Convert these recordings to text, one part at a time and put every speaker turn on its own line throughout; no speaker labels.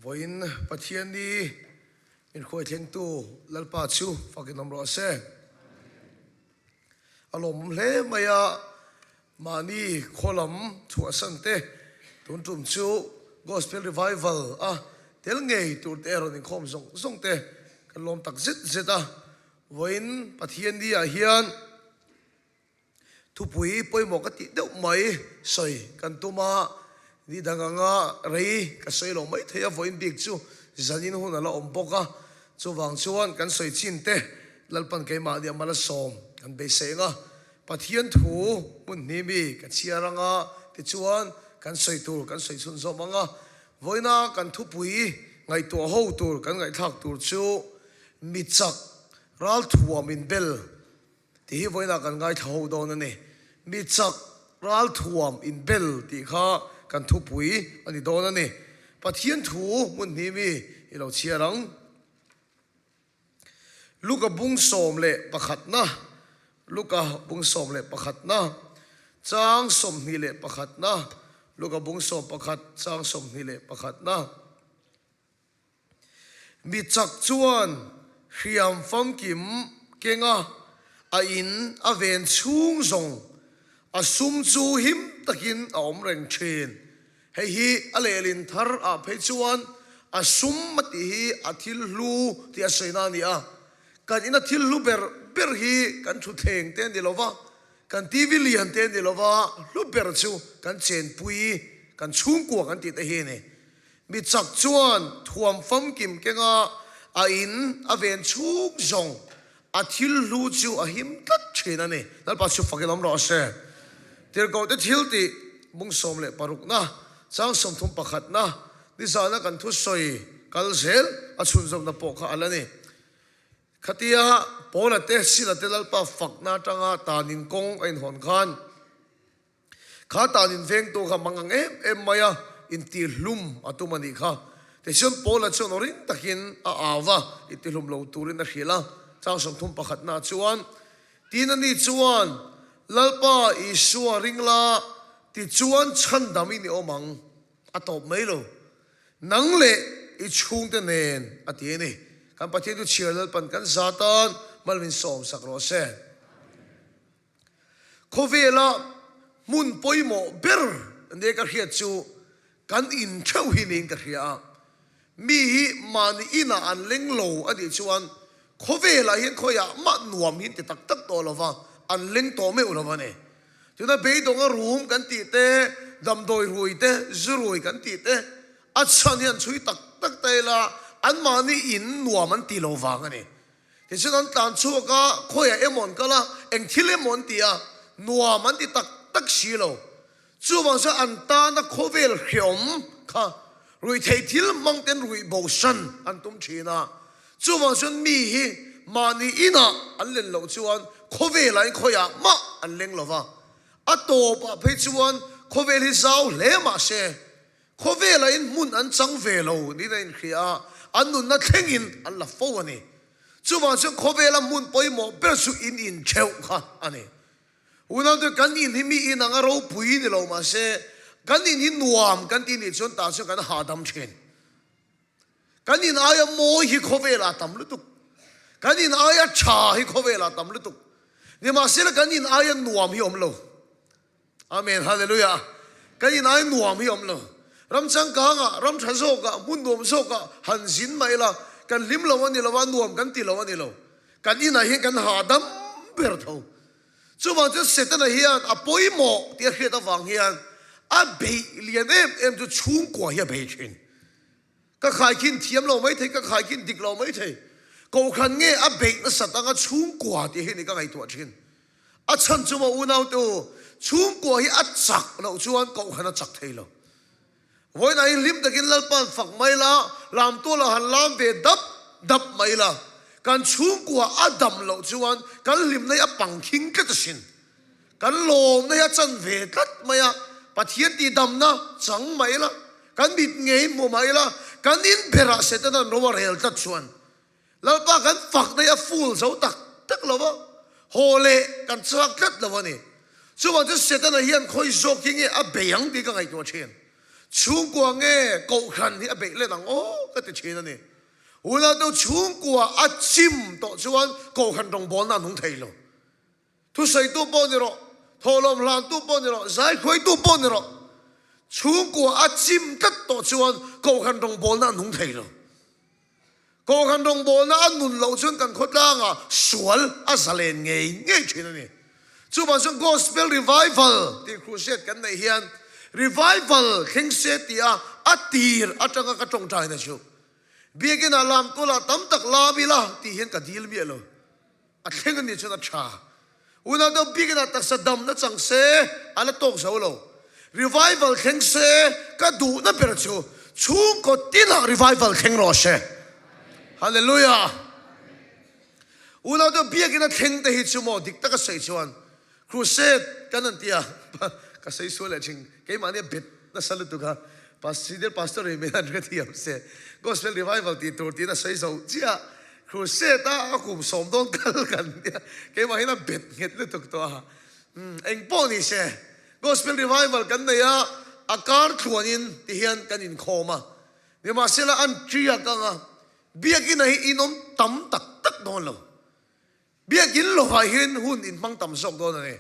Vawiin Pathianni min hruaithlengtu Lalpa chu fakin awm rawh se. A lawmawm hle mai a, mahni khaw lam chhuahsan te tun tum chu Gospel Revival a tel ngei tur te rawn inkhawm zawng zawng te kan lawm tak zet zet a. Vawiin Pathianni ah hian Thupui pawimawh ka tih deuh mai sawi kan tum a, ni dang anga rei ka sawi lo mai thei a, vawiin bik chu zanin hun a la awm bawk a, chuvang chuan kan sawi chin te Lalpan keimahni a mal a sawm kan beisei ang a, Pathian thu hmun hnih mi ka chhiar ang a, tichuan kan sawi tur kan sawi chhun zawm ang a, vawiina kan thupui ngaihtuah ho tur kan ngaihthlak tur chu mi chak ralthuam inbel Tih hi vawiinah kan ngaithla ho dawn a ni. Mi chak ralthuam inbel tih kha kan thupui a ni dawn a ni. Pathian thu hmun hnih mi i lo chhiar ang. Luka bung 11na, Luka bung 11na, chang 21na, Luka bung 11 chang 21na. Mi chak chuan hriam famkim kenga a in a ven chhung zawng a sum chu him takin a awm reng thin. Hei hi a lehlin thar ah phei chuan a sum a tih hi a thil hlu tih a sawina a ni a. Kan ina thil hlu ber ber hi kan thutthleng te a ni lova, kan TV lian te a ni lova, hlu ber chu kan chenpui, kan chhungkua kan tih te hi a ni. Mi chak chuan thuam famkim kenga a in a ven chhung zawng a thil hlu chu a him tlat thin a ni. Lalpa chu fakin awm rawh se. Tirhkohte thil tih bung 16na, chang 31na, nizana kan thusawi kal zel a chhunzawmna pawh kha a la ni. Khatia Paula te Sila te Lalpa fakna atanga tanin kawng a inhawn khan, Kha tan in vengtu kha mang ang em em mai a, intihlum a tum a nih kha. Tichuan Paula chuan aw ring takin a au va, intihlum lo turin a hrilh a. Chang 31 na chuan, Tin ani chuan, Lalpa Isua ring la, tichuan chhandam i ni awm ang, a tawp mai lo. Nang leh i chhungte nen, a ti a ni. Kan Pathian chu chhiar Lalpan kan za tan mal min sawmsak rawh se. Khawvela hmun pawimawh ber nia ka hriat chu kan in theuh hi niin ka hria a. Mi hi mahni inah an leng lo a nih chuan khawvelah hian khawiah mah nuam hi an ti tak tak tawh lo va, an leng tawh meuh lo a ni. Tuna beidawnga rum kan tih te, damdawi rui te, zu rui kan tih te, a chhan hi an chhui tak tak ta ila anmahni in nuam an ti lo vang a ni. Tichuan an tlan chhuak a, khawiah emaw an kal a, eng thil emaw an ti a, nuam an ti tak tak si lo. Chuvang chuan an tana khawvel hreawm kha ruihtheih thil hmang ten ruih bosan an tum thin a. Chuvang chuan mi hi mahni inah an len loh chuan khawvelah in khawiah mah an leng lo va. A tawpah phei chuan khawvel hi zau hle mah se, Khawvelah in hmun an chang ve lo niin a inhria a, an nunna thlengin an la fo a ni. Chuvang chuan khawvela hmun pawimawh ber chu in intheuh kha a ni. Unaute, kan in hi mi in anga ropui ni lo mahse, kan in hi nuam kan tih nih chuan tah chuan kan hahdam thin. Kan in aia mawi hi khawvelah tam lutuk. Kan in aia tha hi khawvelah tam lutuk. Nimahsela kan in aia nuam hi awm lo. Amen Hallelujah Kan in ai nuam hi awm lo. Ram changkang ah, ram tha zawk ah, hmun nuam zawk ah han zin mah ila kan hlim lo a ni lo a, nuam kan ti lo a ni lo. Kan in ah hian kan hahdam ber tho. Chuvang chuan Setana hian a pawimawh tih a hriat avang hian a beih lian em em chu chhungkua hi a bei thin. Ka khaikhin thiam lo maithei, ka khaikhin dik lo maithei. Kohhran nge a beih nasat anga chhungkua tih hi ni ka ngaihtuah thin. A chhan chu maw unau te u, chhungkua hi a chak loh chuan kohhran a chak thei lo. Vawiinah hi hlim takin Lalpa'n fak mai la, lamtual ah han lam ve dap dap mai la, kan chhungkua a dam loh chuan kan hlimna hi a pangkhing tlat asin. Kan lawmna hi a chan ve tlat mai a, Pathian tihdamna chang mai la, kan mit ngei hmu mai la, kan inberah Setana'n ro a rel tlat chuan Lalpa kan fakna hi a full zo tak tak lo va, haw leh kan chak tlat lo a ni. Chuvang chuan Setana hian khawi zawk hi nge a bei ang tih ka ngaihtuah thin. Chhungkua nge Kohhran hi a beih let ang aw ka ti thin a ni. Unau chhungkua a chim tawh chuan Kohhran rawngbawlna a nung thei lo. Thusawitu pawh ni rawh, thawhlawm hlantu pawh ni rawh, zaikhuaitu pawh ni rawh, chhungkua a chim tlat tawh chuan Kohhran rawngbawlna a nung thei lo. Kohhran rawngbawlna a nun loh chuan kan khawtlangah sual a zalen ngei ngei thin a ni. Chuvang chuan Gospel Revival tih crusade kan neih hian Revival thleng se tia a tir atanga ka tawngtaina chu Biakinah lamtulah tam tak lam ila tih hian ka dil miah lo. A thleng a nih chuan a tha. Unau deuh bikin ah taksa damna chang se a la tawk zo lo. Revival thleng se ka duhna ber chu chhungkaw tinah revival thleng rawh se. Hallelujah. Unau deuh biakin a thleng te hi chu maw dik taka sawi chuan Crusade kan an tia ka sawi sual leh thin keimahni a bet nasa lutuk a senior pastor in min han hrethiam se gospel revival tih tur tiin a sawi zo chiah crusade a a kum sawm dawn kal kan tia keimah hian a bet nghet lutuk tawh a eng pawh ni se gospel revival kan nei a a kar thluan in ti hian kan inkhawm a nimahsela an tiak anga biakina hi in awm tam tak tak dawn lo. Biakinn lovah hian hun in hmang tam zawk dawn a ni.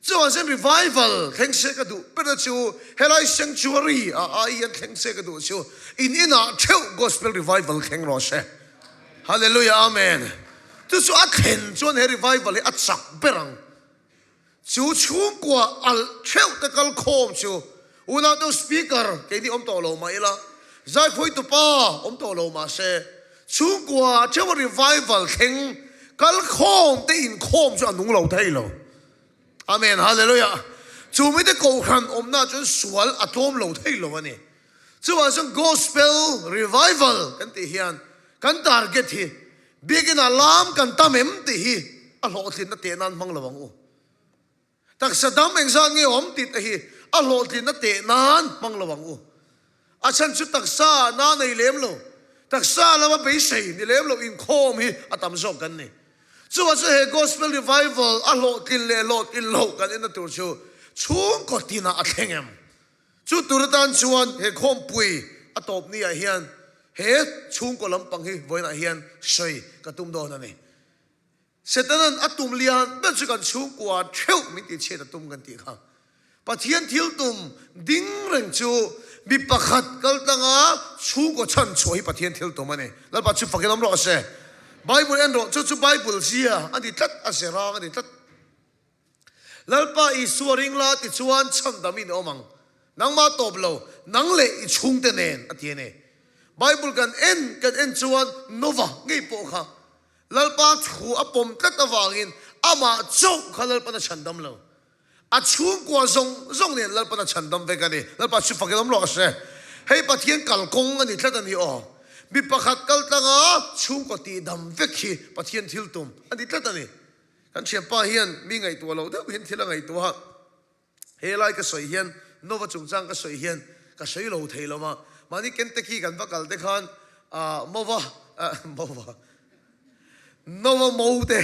Chuvang chuan revival thleng se ka duh ber chu helai sanctuary ah ai hian thleng se ka duh chu in inah theuh gospel revival thleng rawh se. Hallelujah Amen. Chu chu a thlen chuan he revival hi a chak ber ang. Chu chhungkua alh theuh te kal khawm chu unaute speaker keini awm tawh lo mah ila, zaikhawitu pa awm tawh lo mah se, chhungkua theuha revival thleng kal khawm te inkhawm chu a nung lo thei lo. Amen Hallelujah. Chu mite kohhran awmna chuan sual a tlawm lo thei lo a ni. Chuvang chuan gospel revival kan tih hian kan target hi Biakinah lam kan tam em tih hi a hlawhtlinna teh nan hmang lo ang u. Taksa dam engzat nge awm tih te hi a hlawhtlinna teh nan hmang lo ang u. A chhan chu taksa na nei lem lo, taksa lama beisei ni lem lo inkhawm hi a tam zawk kan ni. Chuvang chu he Gospel Revival a hlawhtlin leh hlawhtlin loh kan enna tur chu chhungkaw tinah a thleng em? Chu tur atan chuan he khawmpui a tawp ni ah hian he chhungkaw lampang hi vawiinah hian sawi ka tum dawn a ni. Setanan a tum lian ber chu kan chhungkua theuh min tihchhiat a tum kan tih kha. Pathian thil tum ding reng chu mi pakhat kal tlanga chhungkaw chhan chhuah hi Pathian thil tum a ni. Lalpa chu fakin awm rawh se. Bible en rawh, chu chu Bible zia a ni tlat, a ze rang a ni tlat. Lalpa Isua ring la tichuan chhandam in awm ang. Nangmah tawp lo, nang leh i chhungte nen a ti a ni. Bible kan en kan en chuan Nova ngei pawh kha Lalpa thu a pawm tlat avangin amah chauh kha Lalpan a chhandam lo. A chhungkua zawng zawng nen Lalpan a chhandam vek a ni. Lalpa chu fakin awm rawh se. Hei Pathian kalkawng a ni tlat a ni aw. Mi pakhat kal tlanga chhungkaw tihdam vek hi Pathian thil tum a ni tlat a ni. Kan thianpa hian mi ngaihtuah loh deuh hian thil a ngaihtuah a, he lai ka sawi hian Nova chungchang ka sawi hian ka sawi lo thei lo ma, mahni Kentucky kan va kal te khan Mova Mova Nova Mo te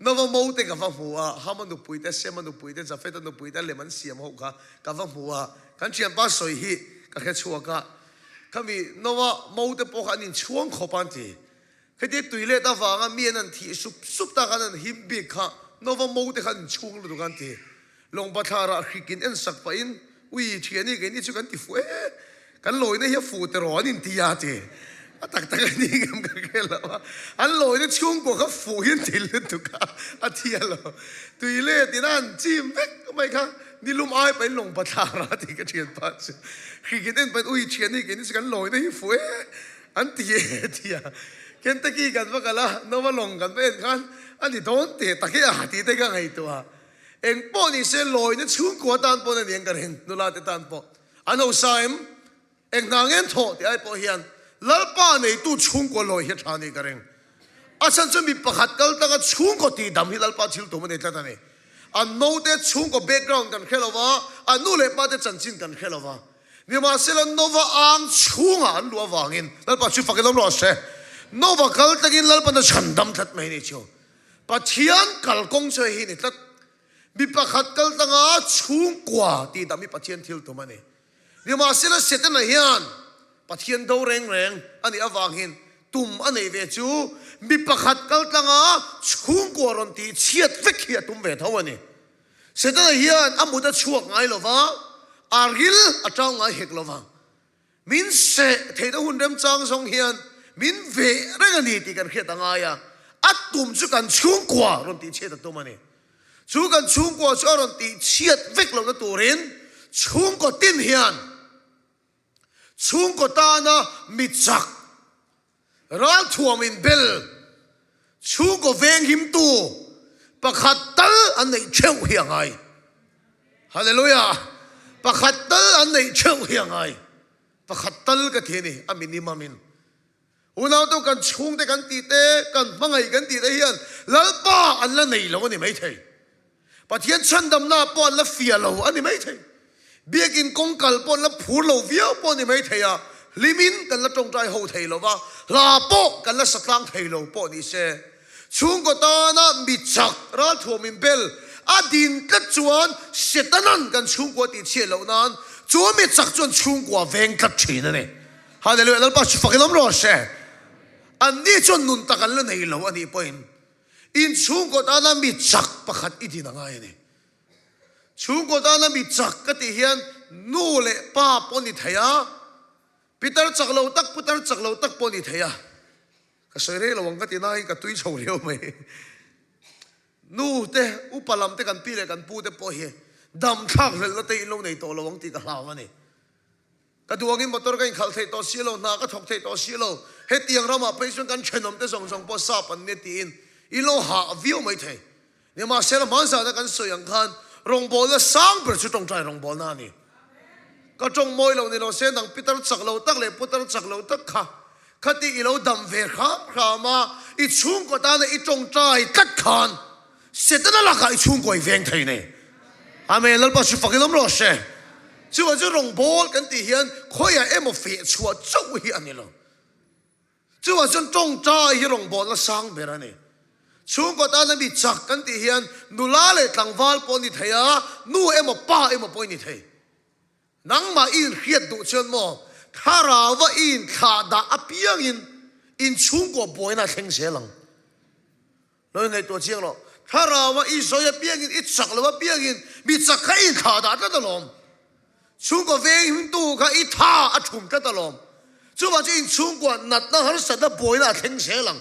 Nova Mo te ka va hmu a, Hama nupui te, Sema nupui te, Jafeta nupui te lem an siam ho kha ka va hmu a, kan thianpa sawi hi ka hre chhuak a, khami Nova Mo te pawh kha an inchhuang khawp a an ti. Heti tui let avanga mi an an thih sup sup tak an an him bik kha Nova mo te kha an inchhung lutuk an ti. Lawng bathlar ah hrik in en sak pah in, Ui, thiani keini chu kan ti fuh e, kan lawina hi a fuh teraw an inti a ti. A tak tak a ni ngam ka hre lo a, an lawina chhungkua kha fuh hi an ti lutuk a, a thi a lo. Tui let in a an chim vek mai kha nilum ai pah in lawng bathlar ah ti ka thianpa chu hrik in en pah in, Ui, thiani keini chu kan lawina hi fuh e. An ti e ti a, Kentucky kan va kal a, Nova lawng kan va en khan a ni dawn teh tak e a tih te ka ngaihtuah a. Eng pawh ni se lawina chhungkua tan pawh na ni ang ka ring, nula te tan pawh. An hausa em? Eng hna ngen thawh tih ai pawh hian Lalpa neitu chhungkua lawi hi a tha ni ka ring. A chhan chu mi pakhat kal taka chhungkaw tih dam hi Lalpa thil tum a ni tlat a ni. An naute chhungkaw background kan hre lo va, an nu leh pa te chanchin kan hre lo va. Nimahsela Nova ang chhungah an luh avangin Lalpa chu fakin awm rawh se. Nova kal tlakin Lalpan a chhandam tlat mai ni chu. Pathian kalkawng chu hei hi ni tlat. Mi pakhat kal tlanga chhungkua tih dam hi Pathian thil tum a ni. Nimahsela Setana hian Pathian do reng reng a nih avangin tum a neih ve chu mi pakhat kaltlanga chhungkua rawn tih chhiat vek hi a tum ve tho a ni. Setana hian a mut a chhuak ngai lo va, a ril a tau ngai hek lo va. Min seh theihna hun remchang zawng hian min veh reng a ni tih kan hriat a ngai a, a tum chu kan chhungkua rawn tih chhiat a tum a ni. Chu kan chhungkua chu a rawn tih chhiat vek lohna turin chhungkaw tin hian chhungkaw tana mi chak, Ralthuam in bel chhungkaw venghimtu pakhat tal an neih theuh hi a ngai. Hallelujah! Pakhat tal an neih theuh hi a ngai. Pakhat tal ka ti a ni, a minimum in. Unautu kan chhungte kan tih te, kan hmangaih kan tih te hian Lalpa an la nei lo a ni maithei. Pathian chhandamna pawh an la fiah lo a ni maithei. Biakin kawng kal pawh an la phur lo viau pawh a ni maithei a, hlimin kan la tawngtai ho thei lo va, hla pawh kan la sa tlang thei lo pawh ni se. Chhungkaw tana mi chak ralthuam in bel a din tlat chuan Setanan kan chhungkua tih chhiat loh nan chu mi chak chuan chhungkua veng tlat thin a ni. Hallelujah Lalpa chu fakin awm rawh se. Anni chuan nun tak an la nei lo a nih pawhin In chhungkaw tana mi chak pakhat i din a ngai a ni. Chhungkaw tana mi chak ka tih hian nu leh pa pawh ni thei a, pitar chak lo tak putar chak lo tak pawh ni thei a. Ka sawi rei lo ang ka ti nain ka tui chho riau mai. Nu te, upa lam te kan pi leh kan pu te pawh hi dam thlak hlelhna te in lo nei tawh lo ang tih ka hlau a ni. Ka duangin motor ka inkhalh theih tawh si lo, hna ka thawk theih tawh si lo, hetiang ramah phei chuan kan thenawm te zawng zawng pawh sap an nia tiin i lo hah viau mai thei. Nimahsela hmanzahna kan sawi ang khan rawngbawlna sang ber chu tawngtai rawngbawlna a ni. Ka tawng mawi lo ni lo se nang pitar chak lo tak leh putar chak lo tak kha khati i lo dam ve hram hram a, i chhungkaw tana i tawngtai tlat khan Setana lakah i chhungkaw i veng thei nei. Amen. Lalpa chu fakin awm rawh se. Chuvang chu rawngbâwl kan tih hian khawiah emaw feh chhuah chauh hi a ni lo. Chuvang chuan tawngtai hi rawngbâwlna sang ber a ni. Chhungkaw tana mi chak kan tih hian nula leh tlangval pawh a ni thei a, nu emaw pa emaw pawh i ni thei. Nangmah i inhriat duh chuan maw thlarauva i inthlah dah apiangin inchhungkaw buaina a thleng zel ang. Lo ingaihtuah chiang rawh. Thlarauva i sawi apiangin, i chak lo apiangin mi chak kha i inthlah dah tlat alawm. Chhungkaw venghimtu kha i tha a thum tlat alawm. Chuvang chu inchhungkua natna harsatna buaina a thleng zel ang.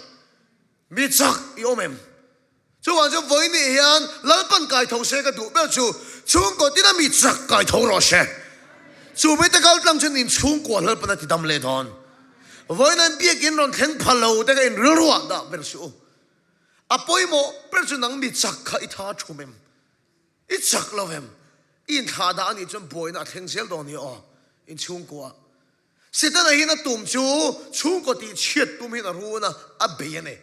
Mi chak i awm em? Chuvang chu vawiin hian Lalpan kaitho se ka duh ber chu chhungkaw tina mi chak kaitho rawh se. Chu mite kal tlang chuan inchhungkua Lalpan a ti dam leh dawn. Vawiin an biakin rawn thleng pha lo te kha in rilruah dah ber suh u. A pawimawh ber chu nang mi chak kha i tha thum em? I chak lo em? I inthlah dah a nih chuan buaina a thleng zel dawn hi aw inchhungkua. Setana hian a tum chu chhungkaw tih chhiat tum hian a run a, a bei a ni.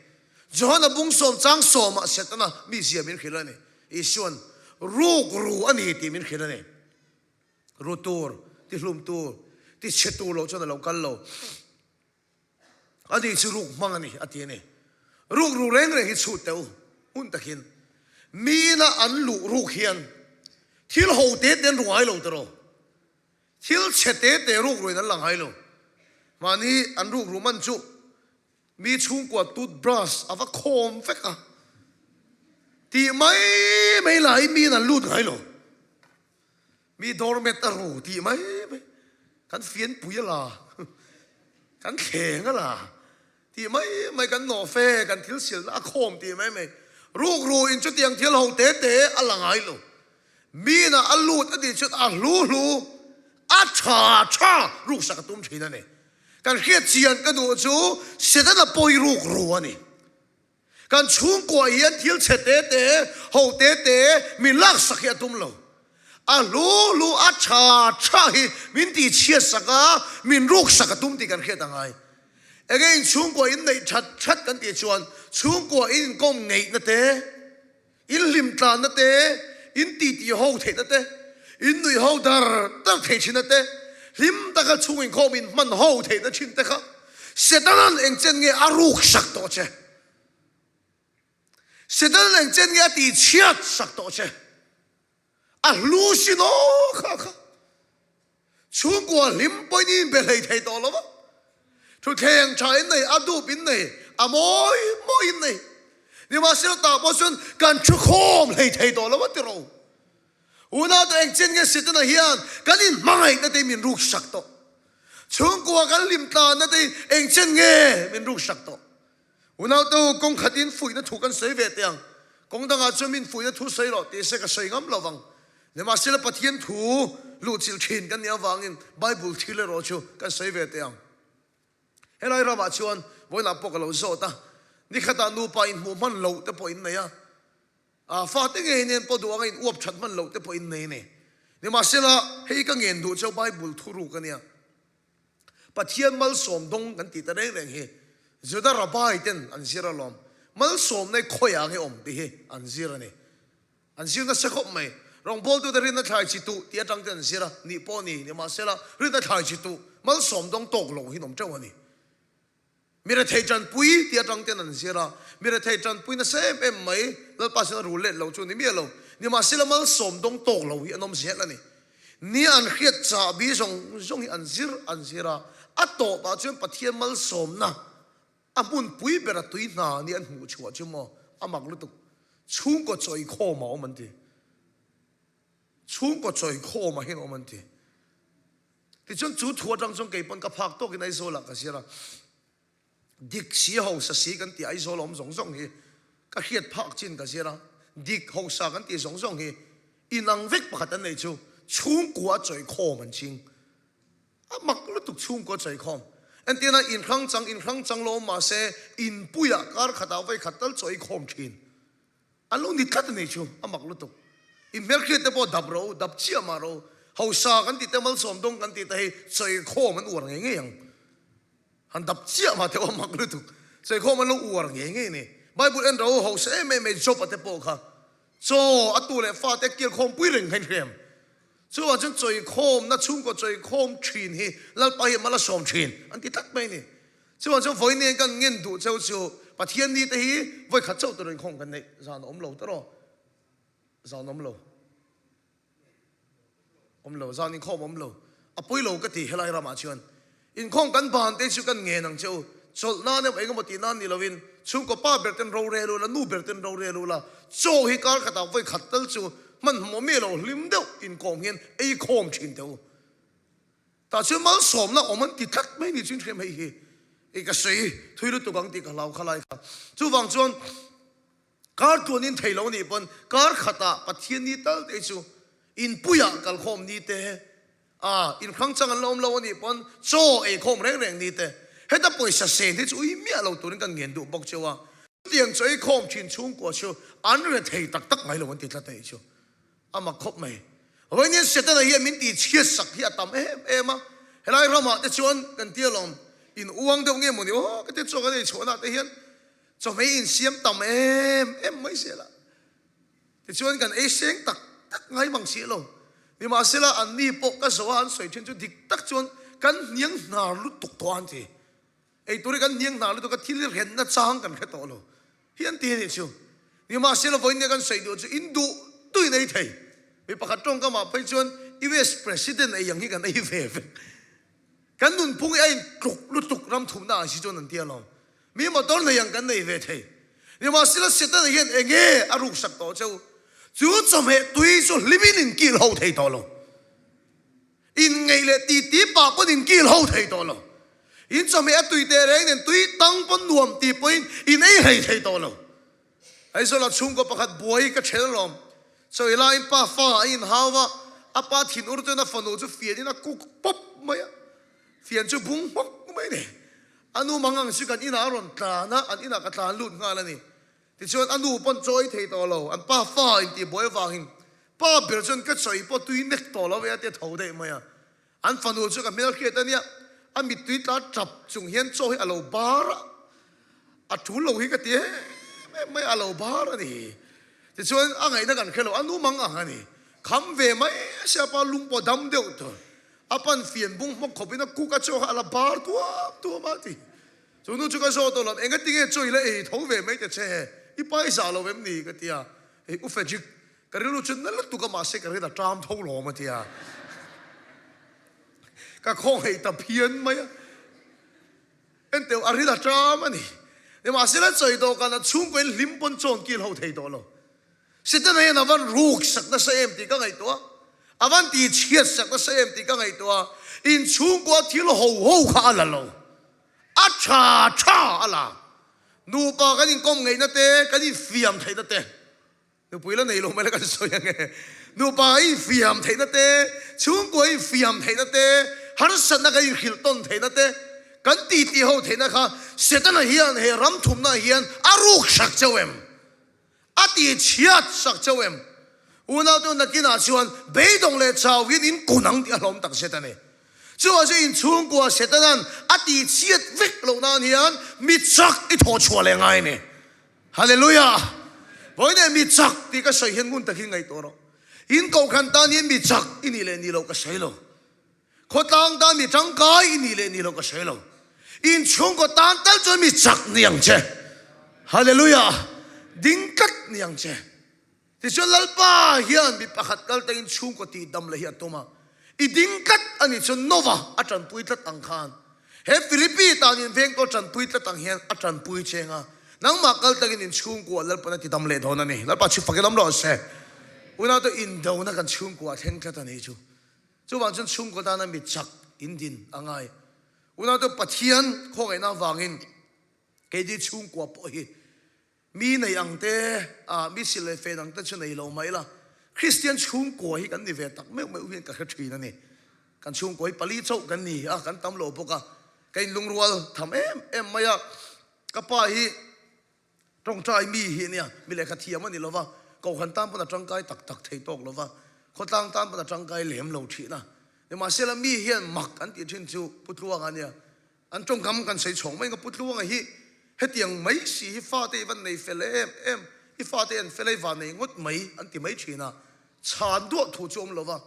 Johana bungsawm chang sawmah Setana mizia min hrilh a ni. Isuan ruk ru a ni tih min hrilh a ni. Ru tur, ti hlum tur, ti chhe tur lo chuan a lo kal lo. Ani chu ruk hmang a ni, a ti a ni. Ruk ru reng reng hi chhut teh u, hun takin. Mi ina an luh ruk hian thil ho te te an ru ngai lo tiraw? Thil chhe te te ruk ruin an la ngai lo. Mahni an ruk ru man chu mi chhungkua toothbrush a va khawm vek a tih mai mai laiin miin an lut ngai lo. Mi doormat a ru tih mai mai kan fianpui a la, kan thleng a la tih mai mai kan nawhfe kan thil silna a khawm tih mai mai ruk ru in chutiang thil ho te te a la ngai lo. Mina a lut a tih chuan a hlu hlu a tha tha ruksak a tum thin a ni. Kan hriat chian ka duh chu Setana pawi ruk ru a ni. Kan chhungkuah hian thil chhe te te, ho te te min laksak hi a tum lo. A hlu hlu a tha tha hi min tih chhiat sak a, min ruksak a tum tih kan hriat a ngai. Enge in chhungkuah in neih that that kan tih chuan chhungkuah in inkawm ngeihna te, In hlim tlanna te, in titi ho theihna te, in nuih ho dar dar thei thinna te, hlim taka chhung inkhawm in hman ho theihna thin te kha Setana'n eng chen nge a ruk sak tawh che? Setana'n eng chen nge a tihchhiat sak tawh che? A hlu sin aw kha kha. Chhungkua hlim pawhin i inbe hlei thei tawh lo va. Thutthleng tha in nei, a dup in nei, a mawi mawi in nei. Nimahsela tah pawh chuan kan thukhawm hlei thei tawh lo va ti ro. Unaute engchin nge Setana hian kan inhmangaihna te min ruksak tawh. Chhungkua kan hlim tlanna te engchin nge min ruksak tawh. Unaute u, kawng khatin fuihna thu kan sawi ve teh ang. Kawng dangah chuan min fuihna thu sawi rawh tih se ka sawi ngam lo vang. Nimahsela Pathian thu luhchilh thin kan nih avangin Bible thil erawh chu kan sawi ve teh ang. Helai ramah chuan vawiinah pawh ka lo zawt a, nikhatah nupa inhmuh hman loh te pawh in nei a, a fate ngei nen pawh duh anga in uap that hman loh te pawh in nei a ni. Nimahsela hei ka ngen duh cheu Bible thuruk a nia. Pathian malsawm dawng kan tih ta reng reng hi Juda Rabbi ten an zir alawm. Malsawmna hi khawiah nge awm tih hi an zir a ni. An zir nasa khawp mai. Rawngbawltute rinna thlai chi tuh tih atang ten an zir a, nih pawh ni, nimahsela rinna thlai chi tuh malsawm dawng tawk lo hi an awm teuh a ni. Mi rethei tanpui tih atang ten an zir a, mi rethei tanpui nasa em em mai, Lalpa chuan a rul let lo chu ni miah lo. Nimahsela malsawm dawng tawk lo hi an awm zel a ni. Nia an hriat chahbi zawng zawng hi an zir an zir a, a tawpah chuan Pathian malsawmna a hmunpui bera tui hna nia an hmuh chhuah chu maw a mak lutuk. Chhungkaw chawikhawm a awm an ti. Chhungkaw chawikhawm ah hian awm an ti. Tichuan chu thu atang chuan kei pawn ka phak tawkin Aizawl ah ka zir a, dik si hausa si kan tih Aizawl a awm zawng zawng hi ka hriat phak chin ka zir a, dik hausa kan tih zawng zawng hi inang vek pakhat an nei chu chhungkua chawikhawm an ching. A mak lutuk chhungkua chawikhawm. Entirna inhrang chang inhrang chang lo awm mahse inpuiah kar khatah vawi khat tal chawikhawm thin. An lo ni tlat a ni chu, a mak lutuk. I hmelhriat te pawh dap ro, dap chiah mah ro. Hausa kan tih te, malsawm dawng kan tih te hei sawikhawm an uar ngei ngei ang. Han dap chiah mah teh aw, a mak lutuk. Sawikhawm an lo uar ngei ngei a ni. Bible en ro, hausa em em mai Job-a te pawh kha chaw a tu leh fa te kilkhawm pui reng kha in hrem. Chuvang chuan chawikhawmna chhungkaw chawikhawm thin hi Lalpa hi mal a sawm thin an ti tlat mai a ni. Chuvang chuan vawiin kan ngen duh cheu chu Pathian ni te hi vawi khat chauh tur inkhawm kan neih zan a awm lo tawh rawh. Zan awm lo. Awm lo, zan inkhawm awm lo. A pawi lo ka ti helai ramah chuan. Inkhawm kan ban te chu kan ngen ang che u. Chawlh nan emaw engemaw tih nan ni lovin chhungkaw pa ber ten rorel ula, nu ber ten rorel ula, chaw hi kar khatah vawi khat tal chu hmanhmawh mi lo hlim deuh inkawm hian ei khawm thin teh u. Tah chuan malsawmna awm an ti tlat mai ni chuan hriam hei hi i ka sawi thui lutuk ang tih ka hlau kha lai kha. Chuvang chuan Kar tuanin thei lo nih pawn kar khatah Pathian ni tal te chu inpuiah kalkhawm ni te, a inhrang chang an la awm lo anih pawn chaw eikhawm reng reng ni te, heta pawisa sen hi chu ui miah lo turin kan ngen duh bawk cheu a. Chutiang chaw eikhawm thin chhungkua chu an re thei tak tak ngai lo an ti tlat anih chu a mak khawp mai. Vawiin Setana hian min tih chhiat sak hi a tam em em a, helai ramah te chuan kan tia lawm in uang deuh nge mawni aw ka ti chaw kan ei chhuahna te hian Chawhmeh insiam tam em em mai zel a, tichuan kan ei seng tak tak ngai mang si lo. Nimahsela anni pawh ka zawh a an sawi thin chu dik tak chuan kan hniang hnar lutuk tawh a an ti. Ei tur hi kan hniang hnar lutuk a, thil renna chang kan hre tawh lo hi an ti a nih chu. Nimahsela vawiin nia kan sawi duh chu in duh duhin ei thei. Mi pakhat tawngkamah phei chuan US President ei ang hi kan ei ve vek. Kan nunphung hi a intluk lutuk ram thumna ang si chuan an ti alawm. Mi motor nei ang kan nei ve thei. Nimahsela Setana hian enge a ruksak tawh cheu? Chu chawhmeh tui chu hlimin in kil ho thei tawh lo. Inngeih leh titi pah pawn in kil ho thei tawh lo. In chawhmeh a tui teh reng nen tui tang pawn nuam ti pawhin in ei hlei thei tawh lo. Aizawla chhungkaw pakhat buai ka ṭhel alawm. Chawi laiin pa fa a inhau va, a pa thinur chuan a fanu chu fianin a kuk pawp mai a. Fian chu bung hmawk mai a ni. A nu mang ang chu kan inah a rawn tlan a, an inah ka tlan lut nghal a ni. Tichuan a nu pawn chawi thei tawh lo, an pa fa intihbuai avangin pa ber chuan ka chawi pawh tui nek tawh lo e a ti a tho daih mai a. An fanu chu ka hmelhriat a nia, a mittui tla tap chung hian chaw hi a lo bar a, a tul lo hi ka ti em em mai a, a lo bar a ni. Tichuan a ngaihna kan hre lo, a nu mang ang a ni. Kham ve mai se a pa lung pawh dam deuh tur. A pan fian bung hmawk khawpin a kuk a chaw kha a la bar tuam tuam a ti. Chu nu chu ka zawt aw lam, engati nge chaw i la ei tho ve mai ta che, i pa i zah lo em ni? ka ti a, hei U Frederick, ka rilru chu na lutuk a mahse ka rin a ṭam tho lawm a ti a. Ka khawngaih ta phian mai a. Enteu a ril a ṭam a ni. Nimahsela chawi dawhkan a chhungkaw in hlim pawn chawn kil ho thei tawh lo. Setana hian a van ruk sak nasa em tih ka ngaihtuah a, a van ti chhiat sak nasa em tih ka ngaihtuah a, in chhungkua thil ho ho kha a la lo. A ṭha ṭha a la. Nupa kan inkawm ngeihna te, kan infiam theihna te. Nupui la nei lo mai la kan sawi ange. Nupa infiam theihna te, chhungkua infiam theihna te, harsatna kan inhrilh tawn theihna te, kan titi ho theihna kha Setana hian he ram thumna hian a ruk sak chauh em? A ti chhiat sak chauh em? Unaute nakinah chuan beidawng leh chau hian in kun ang tih a hlawm tak zet a ni. Chuvang chu inchhungkua Setana'n a ti chhiat vek loh nan hian mi chak i thawh chhuah leh ngai a ni. Hallelujah! Vawiin mi chak tih ka sawi hian ngun takin ngaihtuah rawh. In kohhran tan hian mi chak i nih leh nih loh ka sawi lo. Khawtlang tan mi tangkai i nih leh nih loh ka sawi lo. In chhungkaw tan tal chuan mi chak ni ang che. Hallelujah! Ding tlat ni ang che. Tichuan Lalpa hian mi pakhat kal tangin chhungkaw tih dam leh hi a tum a, i ding tlat a nih chuan Nova a tanpui tlat ang khan he Philippi tan in vengkaw tanpui tlat ang hian a tanpui cheng a, nangmah kal tangin in chhungkua Lalpan a ti dam leh dawn a ni. Lalpa chhip fakin awm rawh se. Unaute indona kan chhungkua a thleng tlat a nih chu. Chuvang chuan chhungkaw tana mi chak in din a ngai. Unaute Pathian khawngaihna avangin keini chhungkua pawh hi Mi nei ang te, ah, mi sil leh fen ang te chu nei lo mai la, Kristian chhungkua hi kan ni ve tak meuh meuh hian ka hre thin a ni. Kan chhungkua hi pali chauh kan ni a, kan tam lo bawk a, ka inlungrual tham em em mai a. Ka pa hi tawngtai mi hi a nia, mi lehkha thiam a ni lo va, kohhran tan pawn a tangkai tak tak thei tawk lo va, khawtlang tan pawn a tangkai lem lo thin a. Nimahsela mi hian mak an tih thin chu Pu Tluanga a nia, An tawngkam kan sawi chhawng mai nga Pu Tluanga hi hetiang mai si hi fate i van nei fel em em, i fate an fel a i van nei ngawt mai an ti mai thin a, chhan duah thu chu awm lo va,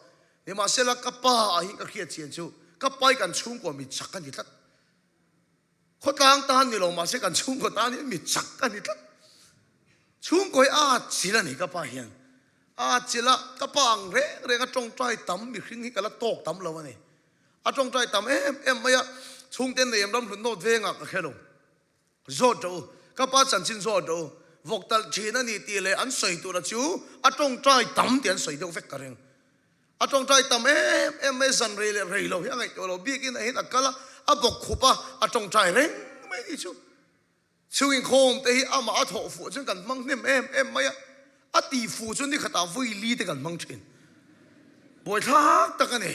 nimahsela ka pa ah hi ka hriat chian chu ka pa hi kan chhungkua mi chak a ni tlat, khawtlang tan ni lo mahse kan chhungkua tan hian mi chak a ni tlat, chhungkua hi a at chil a ni ka pa hian a at chil a, ka pa ang reng reng a tawngtai tam mihring hi ka la tawk tam lo a ni. A tawngtai tam em em mai a, chhungte nei em ram hlun nawt vengah ka hre lo. Zawt rawh u, ka pa chanchin zawt rawh u, vawk talh thin a ni tih leh an sawi tura chu a tawngtai tam tih an sawi deuh vek ka ring. A tawngtai tam em em mai, zan rei leh rei lo hi a ngaihtuah lo, biakin ah hian a kal a, a bawk khup a, a tawngtai reng mai ni chu. Chhung inkhawm te hi amah a thawh fuh chuan kan hmang hnem em em mai a, a tih fuh chu ni khatah vawi li te kan hmang thin. Buaithlak tak a ni.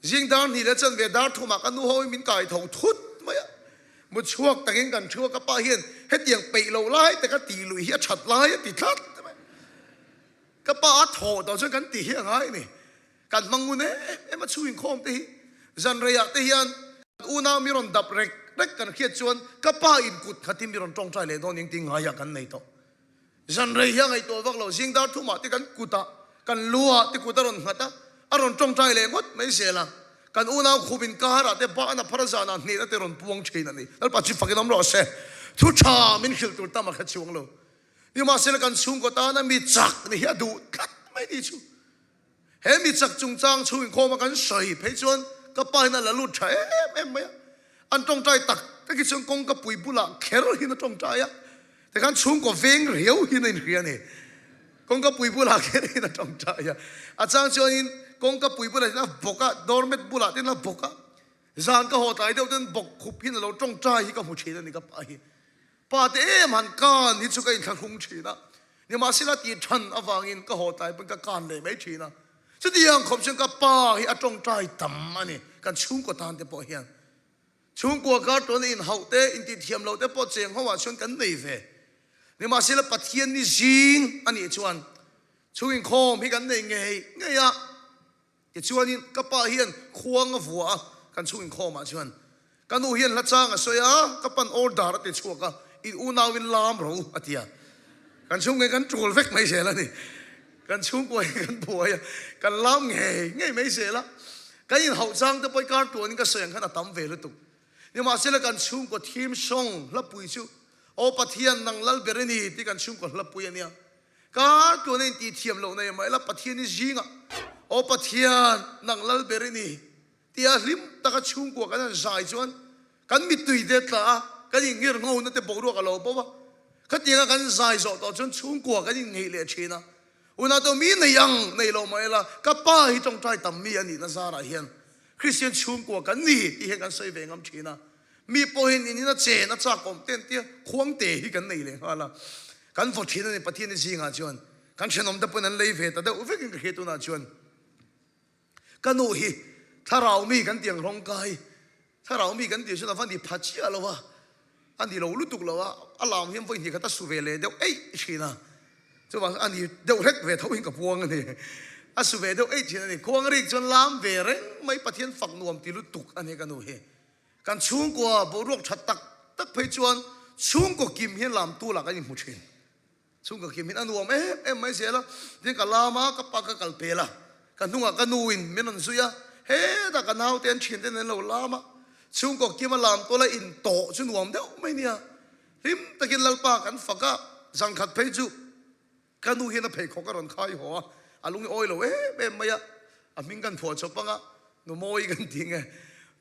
Zing dar hnih leh chanve dar thumah ka nu ho hi min kai tho thut mai a, mu chhuak takin kan thu a, ka pa hian hetiang peih loh lai te ka tih luih hi a that lai a ti tlat mai. Ka pa a thawh tawh chuan kan tih hi a ngai a ni. Kan hmang ngun em em a chhung inkhawm te hi zan reiah te hian kan unau mi rawn dap rek rek kan hriat chuan ka pa in kut khatin mi rawn tawngtai leh dawn eng tin ngaiah kan nei tawh. Zan rei hi a ngaihtuah vak lo, zing dar thumah te kan kutah kan luah te kut a rawn nghat a, a rawn tawngtai leh ngawt mai zel a. Kan unau khum inkarah te bana phar zanah hnehna te rawn puang thin a ni. Lalpa chu fakin awm rawh se. Thu tha min hrilh tur tam a hre chhuang lo. Nimahsela kan chhungkaw tana mi chak ni hi a duh tlat mai ni chu. He mi chak chungchang chhung inkhawm a kan sawi phei chuan ka pa hian a la lut tha em em mai a. An tawngtai tak tak hi chuan kawngka pui bulah kher hian a tawngtai a. Tikhan chhungkaw veng riau hian a inhria a ni. Kawngka pui bulah kher hian a tawngtai a. A chang chuanin kawngka pui bulah hian a bawk a, doormat bulah te hian a bawk a. Zan ka haw tlai deuh ten bawk khup hian a lo tawngtai hi ka hmu thin a ni ka pa hi. Pa te em han kan hi chu ka inthlahrung thin a, nimahsela tih than avangin ka haw tlai pawn ka kan leh mai thin a. Chutiang khawp chuan ka pa hi a tawngtai tam a ni, kan chhungkaw tan te pawh hian. Chhungkua kar tawna inhauh te, intihthiam loh te pawh cheng ho ah chuan kan nei ve. Nimahsela Pathian ni zing a nih chuan chhung inkhawm hi kan nei ngei ngei a. Tichuanin ka pa hian khuang a vua a, kan chhung inkhawmah chuan ka nu hian hla chang a sawi a, ka pan order a ti chhuak a, in unauin lam ro a ti a. Kan chhungkua kan tul vek mai zel a ni. Kan chhungkua hi kan buai a, kan lam ngei ngei mai zel a. Kan inhauh chang te pawh i kar tuanin ka sawi ang khan a tam ve lutuk. Nimahsela kan chhungkaw theme song hlapui chu Aw Pathian nang lal ber i ni tih kan chhungkaw hlapui a nia. Kar tluan a intih thiam loh nei mah ila Pathian i zingah, Aw Pathian, nang lal ber i ni. Tia hlim taka chhungkua kan han zai chuan kan mittui te tla a, kan inngir nghona te boruak a lo bo a. Khatianga kan zai zawh tawh chuan chhungkua kan inngeih leh thin a. Unau mi nei ang nei lo mah ila ka pa hi tawngtai tam mi a nihna zarah hian Kristian chhungkua kan ni tih hian kan sawi ve ngam thin a. Mi pawhin in in a chen a chak awm te an tia khuangte hi kan nei leh nghal a. Kan vaw thin a ni Pathian i zingah chuan kan thenawm te pawhin an lei ve ta deuh vekin ka hria tunah chuan. Ka nu hi thlarau mi kan ti ang rawng kai, thlarau mi kan tih chuan a va ni pha chiah lo a, a ni lo lutuk lo a, a lam hian vawi hnih khat a su ve leh deuh eih thin a, chuvang chuan a ni deuh hlek ve tho in ka puang a ni, a su ve deuh eih thin a ni, khuang rik chuan lam ve reng mai Pathian fak nuam ti lutuk a ni ka nu hi, kan chhungkua boruak tha tak tak phei chuan chhungkaw kim hian lam tu lah kan inhmu thin. Chhungka kim in a nuam em em mai zel a, tin ka lam a, ka pa ka kal pel a, ka hnungah ka nu in min rawn zui a, hetah ka naute an thiante an lo lam a, chhungkaw kim a lam tual a in tawh chu nuam deuh mai nia, hlim takin Lalpa kan fak a, zangkhat phei chu ka nu hian a pheikhawk a rawn khai haw a, a lung i awi lo em em mai a, a hming kan phuah chawp ang a, Nu Mawi kan ti nge,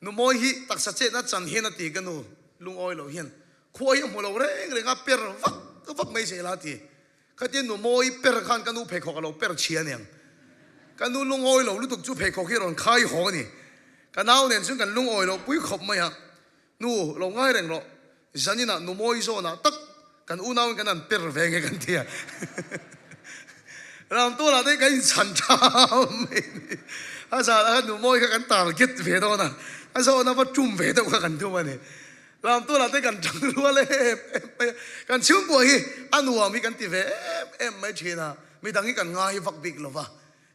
Nu Mawi hi taksa chetna chan hian a ti ka nu lungawi lo hian Khua hi a hmu lo reng reng a, per vak vak mai zel a ti. Khatia nu mawi per khan ka nu pheikhawk a lo per chhia aniang. Ka nu lungawi lo lutuk chu pheikhawk hi a rawn khai haw a ni. Ka nau nen chuan kan lungawi lo pui khawp mai a, Nu lo ngai reng rawh, zaninah nu mawi zawnah tak kan unauin kan han per ve nge kan ti a. Ramtualah te kan inchhan tha mai a ni. A zanah khan nu mawi kha kan target ve dawn a, a zawhna va tum ve deuh kha kan tum a ni. Ramtualah te kan tang rual em em mai a, kan chhungkua hi a nuam hi kan ti ve em em mai thin a, midang hi kan ngai vak bik lo va,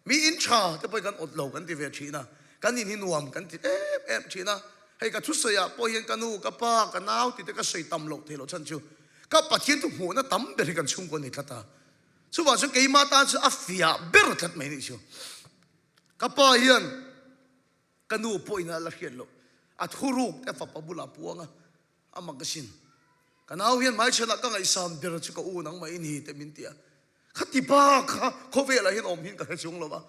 mi in tha te pawh hi kan awt lo kan ti ve thin a, kan in hi nuam kan ti em em thin a, hei ka thusawi ah pawh hian ka nu, ka pa, ka nau tih te ka sawi tam loh theih loh chhan chu ka Pathian thu hmuhna tam ber hi kan chhungkua a ni tlat a, chuvang chuan keimah tan chu a fiah ber tlat mai nih chu. Ka pa hian. Ka nu pawhin a la hriat loh. A thuruk te fapa bulah puang a, a mak asin. Ka nau hian hmaichhanah ka ngaihsan ber chu ka u nangmah i ni te min ti a. Khati bak kha khawvelah hian awm hin ka hre chung lo va.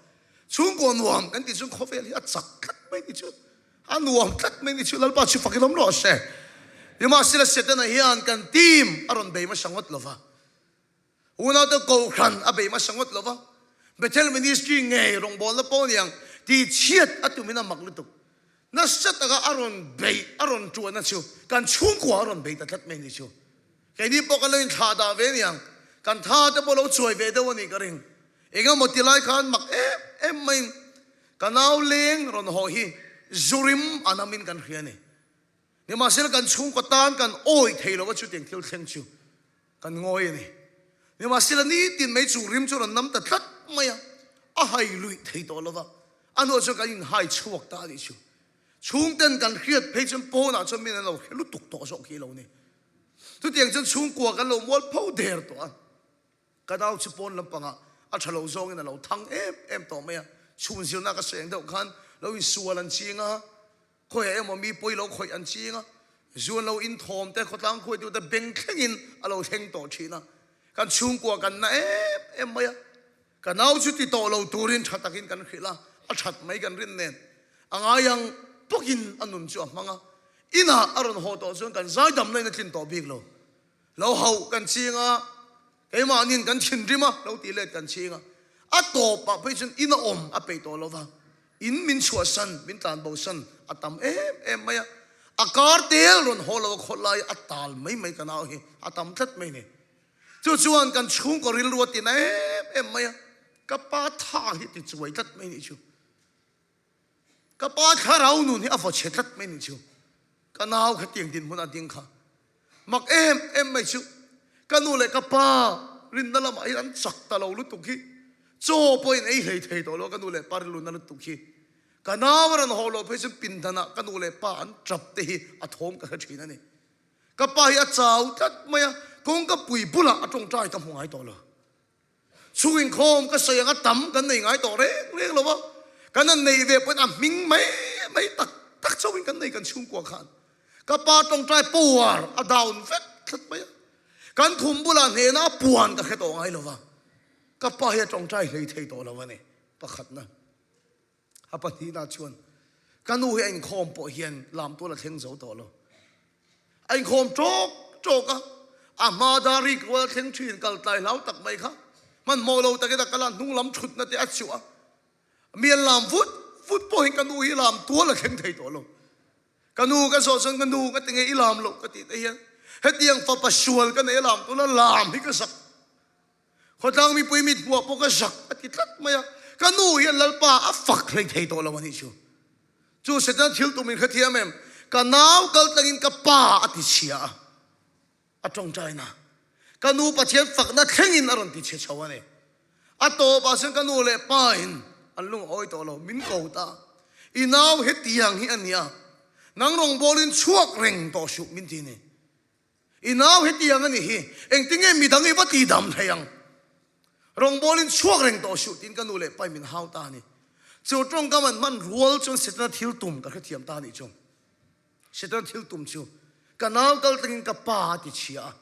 Chhungkaw nuam kan tih chuan khawvel hi a chak tlat mai ni chu. A nuam tlat mai ni chu Lalpa chu fakin awm rawh se. Nimahsela Setana hian kan team a rawn bei hmasa ngawt lo va. Unaute Kohhran a bei hmasa ngawt lo va, Bethel Ministry ngei rawngbawlna pawh niang tih chhiat a tumin a mak lutuk. Nasa taka a rawn beih, a rawn tuahna chu kan chhungkua a rawn bei ta tlat mai ni chu. Keini pawh kan lo inthlah dah ve niang, kan tha te pawh lo chuai ve deuh a nih ka ring. Engemaw ti lai khan mak em em maiin ka nau leng rawn haw hi zurim a namin kan hria a ni. Nimahsela kan chhungkaw tan kan awih thei lo a chutiang thil thleng chu kan ngawi a ni. Nimahsela nitin mai chu rim chu rawn nam ta tlat mai a, a hai luih thei tawh lo va, a hnuah chuan kan inhai chhuak ta a nih chu. Chhungten kan hriat phei chuan pawnah chuan min an lo hre lutuk tawh zawk hi lo ni. Chutiang chuan chhungkua kan lo mual pho der tawh a. Ka nau chu pawn lampangah a tha lo zawngin a lo thang em em tawh mai a, chhun zirna ka sawi ang deuh khan lo insual an ching a, khawiah emaw mi pawi lo khawih an ching a, zuan lo inthawm te khawtlang khuaitu te beng thlengin a lo thleng tawh thin a, kan chhungkua kan na em em mai a, ka nau chu ti tawh lo turin tha takin kan hrilh a, a that mai kan rin nen a ngai ang bawkin a nun chu a hmang a, inah a rawn haw tawh chuan kan zaidamna in a tlin tawh bik lo. Lo hauh kan ching a, keimahniin kan thinrim a, lo tih let kan ching a. A tawpah phei chuan in a awm a peih tawh lo va, in min chhuahsan, min tlanbosan a tam em em mai a. A kar tel rawn haw lo a khawt lai a tal mai mai ka nau hi a tam tlat mai ni. Chu chuan kan chhungkaw rilru a tina em em mai a, ka pa tha hi ti chuai tlat mai nih chu. Ka pa thlarau nun hi a vaw chhe tlat mai nih chu. Ka nau kha tiang dinhmun a ding kha. Mak em em mai chu. Ka nu leh ka pa rinna lamah hian an chak ta lo lutuk hi. Chaw pawhin ei hlei thei tawh lo ka nu leh pa rilru na lutuk hi. Ka nau a rawn haw loh phei chuan pindanah ka nu leh pa an tap te hi a thawm ka hre thin a ni. Ka pa hi a chau tlat mai a, kawngka pui bulah a tawngtai ka hmu ngai tawh lo. Chhung inkhawm ka sawi anga tam kan nei ngai tawh reng reng lo va, kan han neih ve pawhin a hming mai mai tak tak chauhin kan nei kan chhungkua khan. Ka pa tawngtai power a down vek tlat mai a, kan khum bulah hnehna a puan ka hre tawh ngai lo va, ka pa hi a tawngtai hlei thei tawh lo a ni pakhatna. A pahnihna chuan. Ka nu hi a inkhawm pawh hian lam tual a thleng zo tawh lo. A inkhawm ṭawk ṭawk a, a hma dar rik rual a thleng ṭhin kal tlai hlau tak mai kha hmanhmawh lo takin a kal a, hnung lam ṭhutna te a chuh a. Mi an lam vut vut pawhin ka nu hi lam tual a thleng thei tawh lo. Ka nu ka zawh chuan ka nu ka ti nge i lam loh ka tih te hian hetiang fapa sual ka nei a lam tuna lam hi ka zak. Khawtlang mipui mit hmuah pawh ka zak a ti tlat mai a. Ka nu hian Lalpa a fak hlei thei tawh lo a nih chu. Chu Setana thil tum in hrethiam em? Ka nau kal tlangin ka pa a ti chhia a. A tawngtaina ka nu Pathian fakna thlengin a rawn ti chhe chho a ni. A tawpah chuan ka nu leh pa in an lung a awi tawh lo, min ko ta. I nau hetiang hi a nia, nang rawngbawlin chhuak reng tawh suh min ti ni. I nau hetiang a nih hi, engtinge midang i va ti dam thei ang? Rawngbawlin chhuak reng tawh suh tiin ka nu leh pa in min hau ta a ni. Chu tawngkam an hman rual chuan Setana thil tum ka hrethiam ta a nih chu. Setana thil tum chu ka nau kal tlangin ka pa a ti chhia a,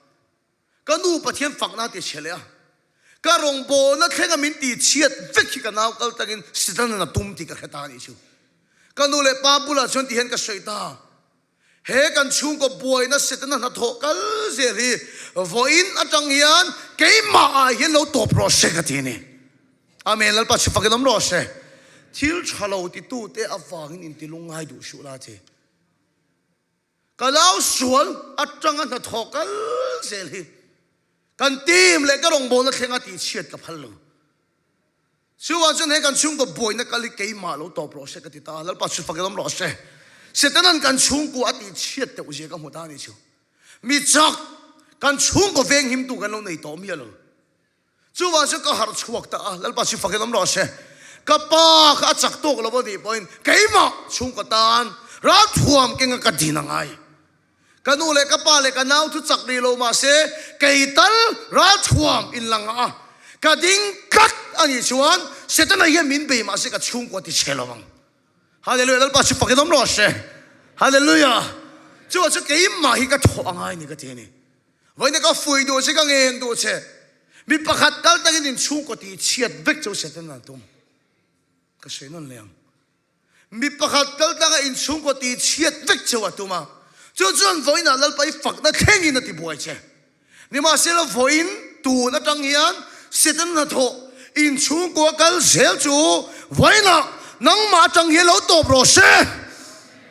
ka nu Pathian fakna a ti chhe leh a, ka rawngbawlna thlenga min ti chhiat vek hi ka nau kal tlangin Setana'n a tum tih ka hre ta a nih chu. Ka nu leh pa bulah chuan tihian ka sawi ta, He kan chhungkaw buaina Setana hnathawh kal zel hi vawiin atang hian keimah ah hian lo tawp rawh se ka ti a ni. Amen Lalpa chhi fakin awm rawh se. Thil tha lo titute avangin intilung ngai duh suh la che. Ka nau sual atanga hnathawh kal zel hi kan team leh ka rawngbawlna thlenga tihchhiat ka phal lo. Chuvang chuan he kan chhungkaw buaina kal hi keimah lo tawp rawh se ka ti ta a, Lalpa chhi fakin awm rawh se. Setanan kan chhungkua a tihchhiat teuh zia ka hmu ta a nih chu. Mi chak kan chhungkaw venghimtu kan lo nei tawh miah lo. Chuvang chuan ka harh chhuak ta a, Lalpa chu fakin awm rawh se. Ka pa kha a chak tawk lo a nih pawhin keimah chhungkaw tan ralthuam kenga ka din a ngai. Ka nu leh ka pa leh ka nau chu chak rih lo mah se kei tal ralthuam in la ngah a, ka ding tlat a nih chuan Setana hian min bei mah se ka chhungkua ti chhe lo ang. Hallelujah, Lalpa chu fakin awm rawh se. Hallelujah. Chuvang chuan keimah hi ka thawh a ngai ni ka ti a ni. Vawiin ka fui duh che, ka ngen duh che. Mi pakhat kal takin in chhungkaw tih chhiat vek chu Satan an tum. Ka sawi nawn leh ang. Mi pakhat kal tanga in chhungkaw tih chhiat vek cheu a tum a. Chu chuan vawiinah Lalpa i fakna thlengin a ti buai che. Nimahsela vawiin tun atang hian Satan hnathawh in chhungkua kal zel chu vawiinah nangmah atang hian lo tawp rawh se.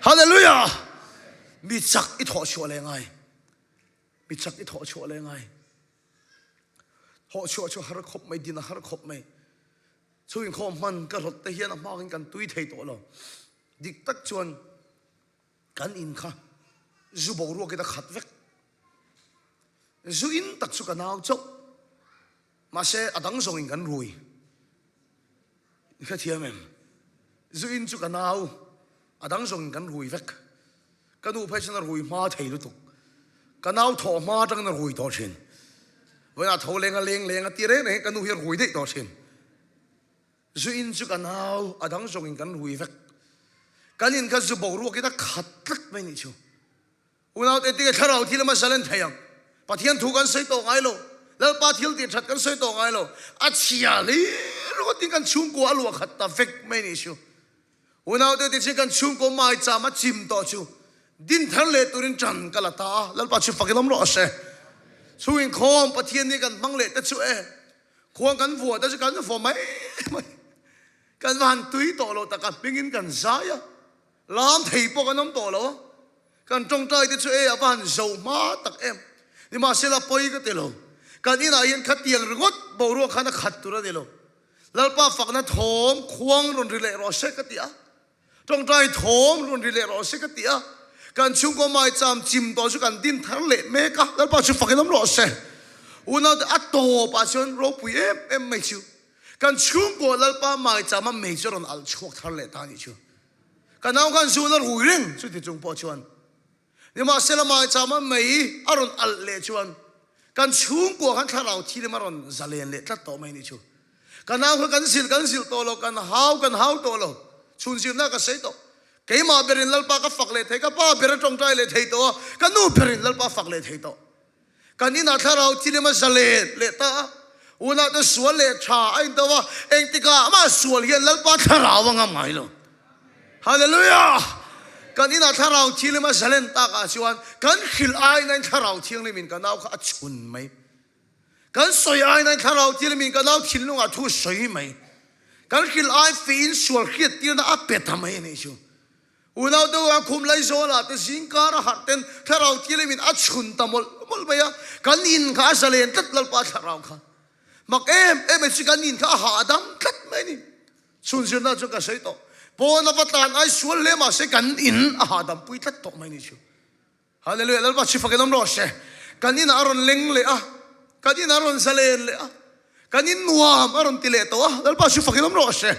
Hallelujah! Mi chak i thawh chhuah leh ngai. Mi chak i thawh chhuah le ngai. Thawh chhuah chu har khawp mai, din a har khawp mai. Chu inkhawm hman ka rawt te hian a hmangin kan tui thei tawh lo. Dik tak chuan kan in kha zu boruakin a khat vek. Zu in tak chu ka nau chauh. Mahse a dang zawngin kan rui. I hrethiam em? Zu in chu ka nau, a dang zawngin kan rui vek. Ka nu phei chuan a rui hma thei lutuk. Ka nau thawh hma atangin a rui tawh thin. Vawiinah tho leng a leng leng a ti reng reng ka nu hi a rui daih tawh thin. Zu in chu ka nau, a dang zawngin kan rui vek. Kan in kha zu boruakin a khat tlat mai nih chu. Unaute tinge thlarau thil hmasa len thei ang? Pathian thu kan sawi tawh ngai lo. Lalpa thil tih that kan sawi tawh ngai lo. A chhia hlir ringawtin kan chhungkua a luah khat ta vek mai nih chu. Unaute tichin kan chhungkaw maicham a chim tawh chu din thar leh turin ṭan ka la ta a. Lalpa chu fakin awm rawh se. Chhung inkhawm Pathian nih kan hmang leh te chu e. Khuang kan vuah te chu kan vaw mai mai. Kan va han tui tawh lo tak a hmingin kan zai a. Lam thei pawh kan awm tawh lo a, kan tawngtai te chu e a va han zo hma tak em. Nimahsela pawi ka ti lo, kan inah hian khatiang ringawt boruak khan a khat tur a ni lo. Lalpa fakna thawm khuang rawn ri leh rawh se ka ti a, tawngtai thawm rawn ri leh rawh se ka ti a, kan chhungkaw maicham chim tawh chu kan din thar leh mek a, Lalpa chu fakin awm rawh se. Unaute a tawpah chuan ropui em em mai chu kan chhungkaw Lalpa maicham a mei chu a rawn alh chhuak thar leh ta a nih chu. Ka nau khan zun a rui reng chuti chung pawh chuan nimahsela maicham a mei a rawn alh leh chuan kan chhungkua khan thlarau thilim a rawn zalen leh tlat tawh mai nih chu. Ka nau kha kan zilh kan zilh tawh lo, kan hau kan hau tawh lo, chhun zirna ka sawi tawh. Keimah berin Lalpa ka fak leh thei, ka pa ber a tawngtai leh thei tawh a, ka nu berin Lalpa fak leh thei tawh. Kan inah thlarau thilim a zalen leh ta a, unah te sual leh tha a into a, engtikah mah sual hian Lalpa thlarau a ngam ngai lo. Hallelujah! Kan inah Thlarau Thianghlim a zalen takah chuan kan hrilh ainain Thlarau Thianghlimin ka nau kha a chhun mai. Kan sawi ainain Thlarau Thianghlimin ka nau thinlungah thu sawi mai. Kan hrilh ai fein sual hriattirna a pe ta mai a nih chu. Unau deuh a khum Laizawlah te zingkar a harh ten Thlarau Thianghlimin a chhun ta mawlh mawlh mai a, kan in kha a zalen tlat Lalpa Thlarau kha. Mak em em e chu kan in kha a hahdam tlat mai a ni. Chhun zirna chu ka sawi tawh. Pawn a va tlan ai sual hle mahse kan in a hahdam pui tlat tawh mai ni chu. Hallelujah Lalpa chi fakin awm rawh se. Kan inah a rawn leng leh a, kan inah a rawn zalen leh a, kan in nuam a rawn ti leh tawh a, Lalpa chi fakin awm rawh se.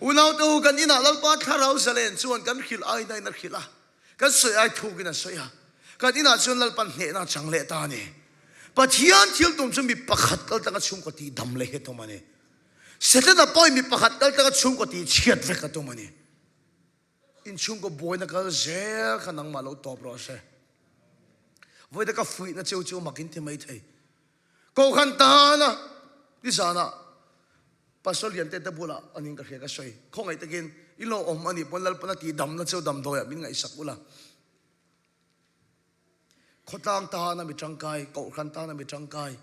Unaute u kan inah Lalpa thlarau zalen chuan kan hrilh aina in a hrilh a, kan sawi ai thukin a sawi a, kan inah chuan Lalpan hnehna a chang leh ta a ni. Pathian thil tum chu mi pakhat kal tanga chhungkaw tih dam leh hi a tum a ni. Setana pawhin mi pakhat kal tanga chhungkaw tih chhiat vek a tum a ni. Inchhungkaw buaina kal zel kha nangmah lo tawp rawh se. Vawite ka fuihna cheu chu mak in ti mai thei. Kohhran tana nizanah Pastor Liante te bulah anin ka hria ka sawi. Khawngaih takin i lo awm anih pawn Lalpana tihdamna cheu damdawiah min ngaihsak ula. Khawtlang tana mi tangkai, Kohhran tana mi tangkai,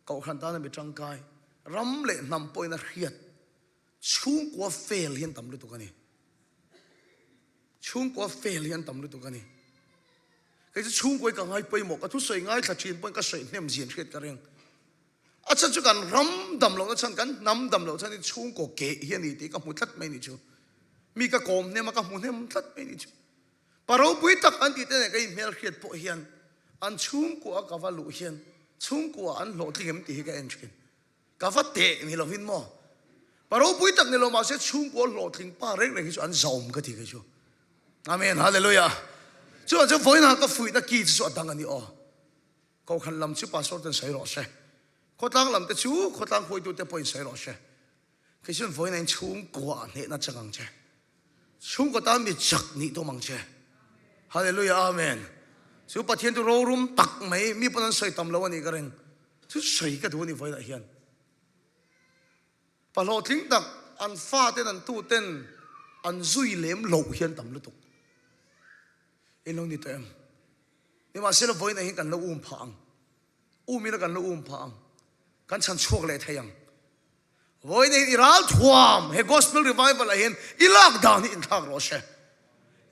Kohhran tana mi tangkai, ram leh hnam pawhin a hriat Chhungkua fail hi an tam lutuk a ni. Chhungkua fail hi an tam lutuk a ni. Kei chu chhungkua hi ka ngai pawimawh, ka thusawi ngaithla thin pawhin ka sawi hnem zin hriat ka ring. A chhan chu kan ram dam lohna chhan, kan hnam dam loh chhan hi chhungkaw keh hi a ni tih ka hmu tlat mai ni chu. Mi ka kawm hnem a, ka hmu hnem tlat mai ni chu. Pa ropui tak an tih te nen ka inhmel hriat pawh hian an chhungkua ka va luh hian chhungkua an hlawhtling em tih hi ka en thin. Ka va teh ni lovin maw? Pa ropui tak ni lo mahse chhungkaw hlawhtling pa reng reng hi chu an zahawm ka ti kei chu. Amen Hallelujah. Chuvang chuan vawiinah ka fuihna ki chu chu a dang a ni aw. Kohhran lam chu pastor ten sawi rawh se. Khawtlang lam te chu khawtlang hruaitute pawhin sawi rawh se. Kei chuan vawiinah in chhungkua ah hnehna chang ang che. Chhungkaw tan mi chak nih tum ang che. Hallelujah Amen. Chu Pathian chu rorum tak mai mi pawn an sawi tam lo a nih ka ring. Chu sawi ka duh a ni vawiinah hian. Pa hlawhtling tak an faten an tuten an zui lem loh hian tam lutuk. In lo ni tawh em? Nimahsela vawiinah hian kan lo um phah ang. Um ila kan lo um phah ang. Kan chhan chhuak leh thei ang. Vawiin hian i ral thuam he Gospel Revival ah hian i lak dan hi inthlak rawh se.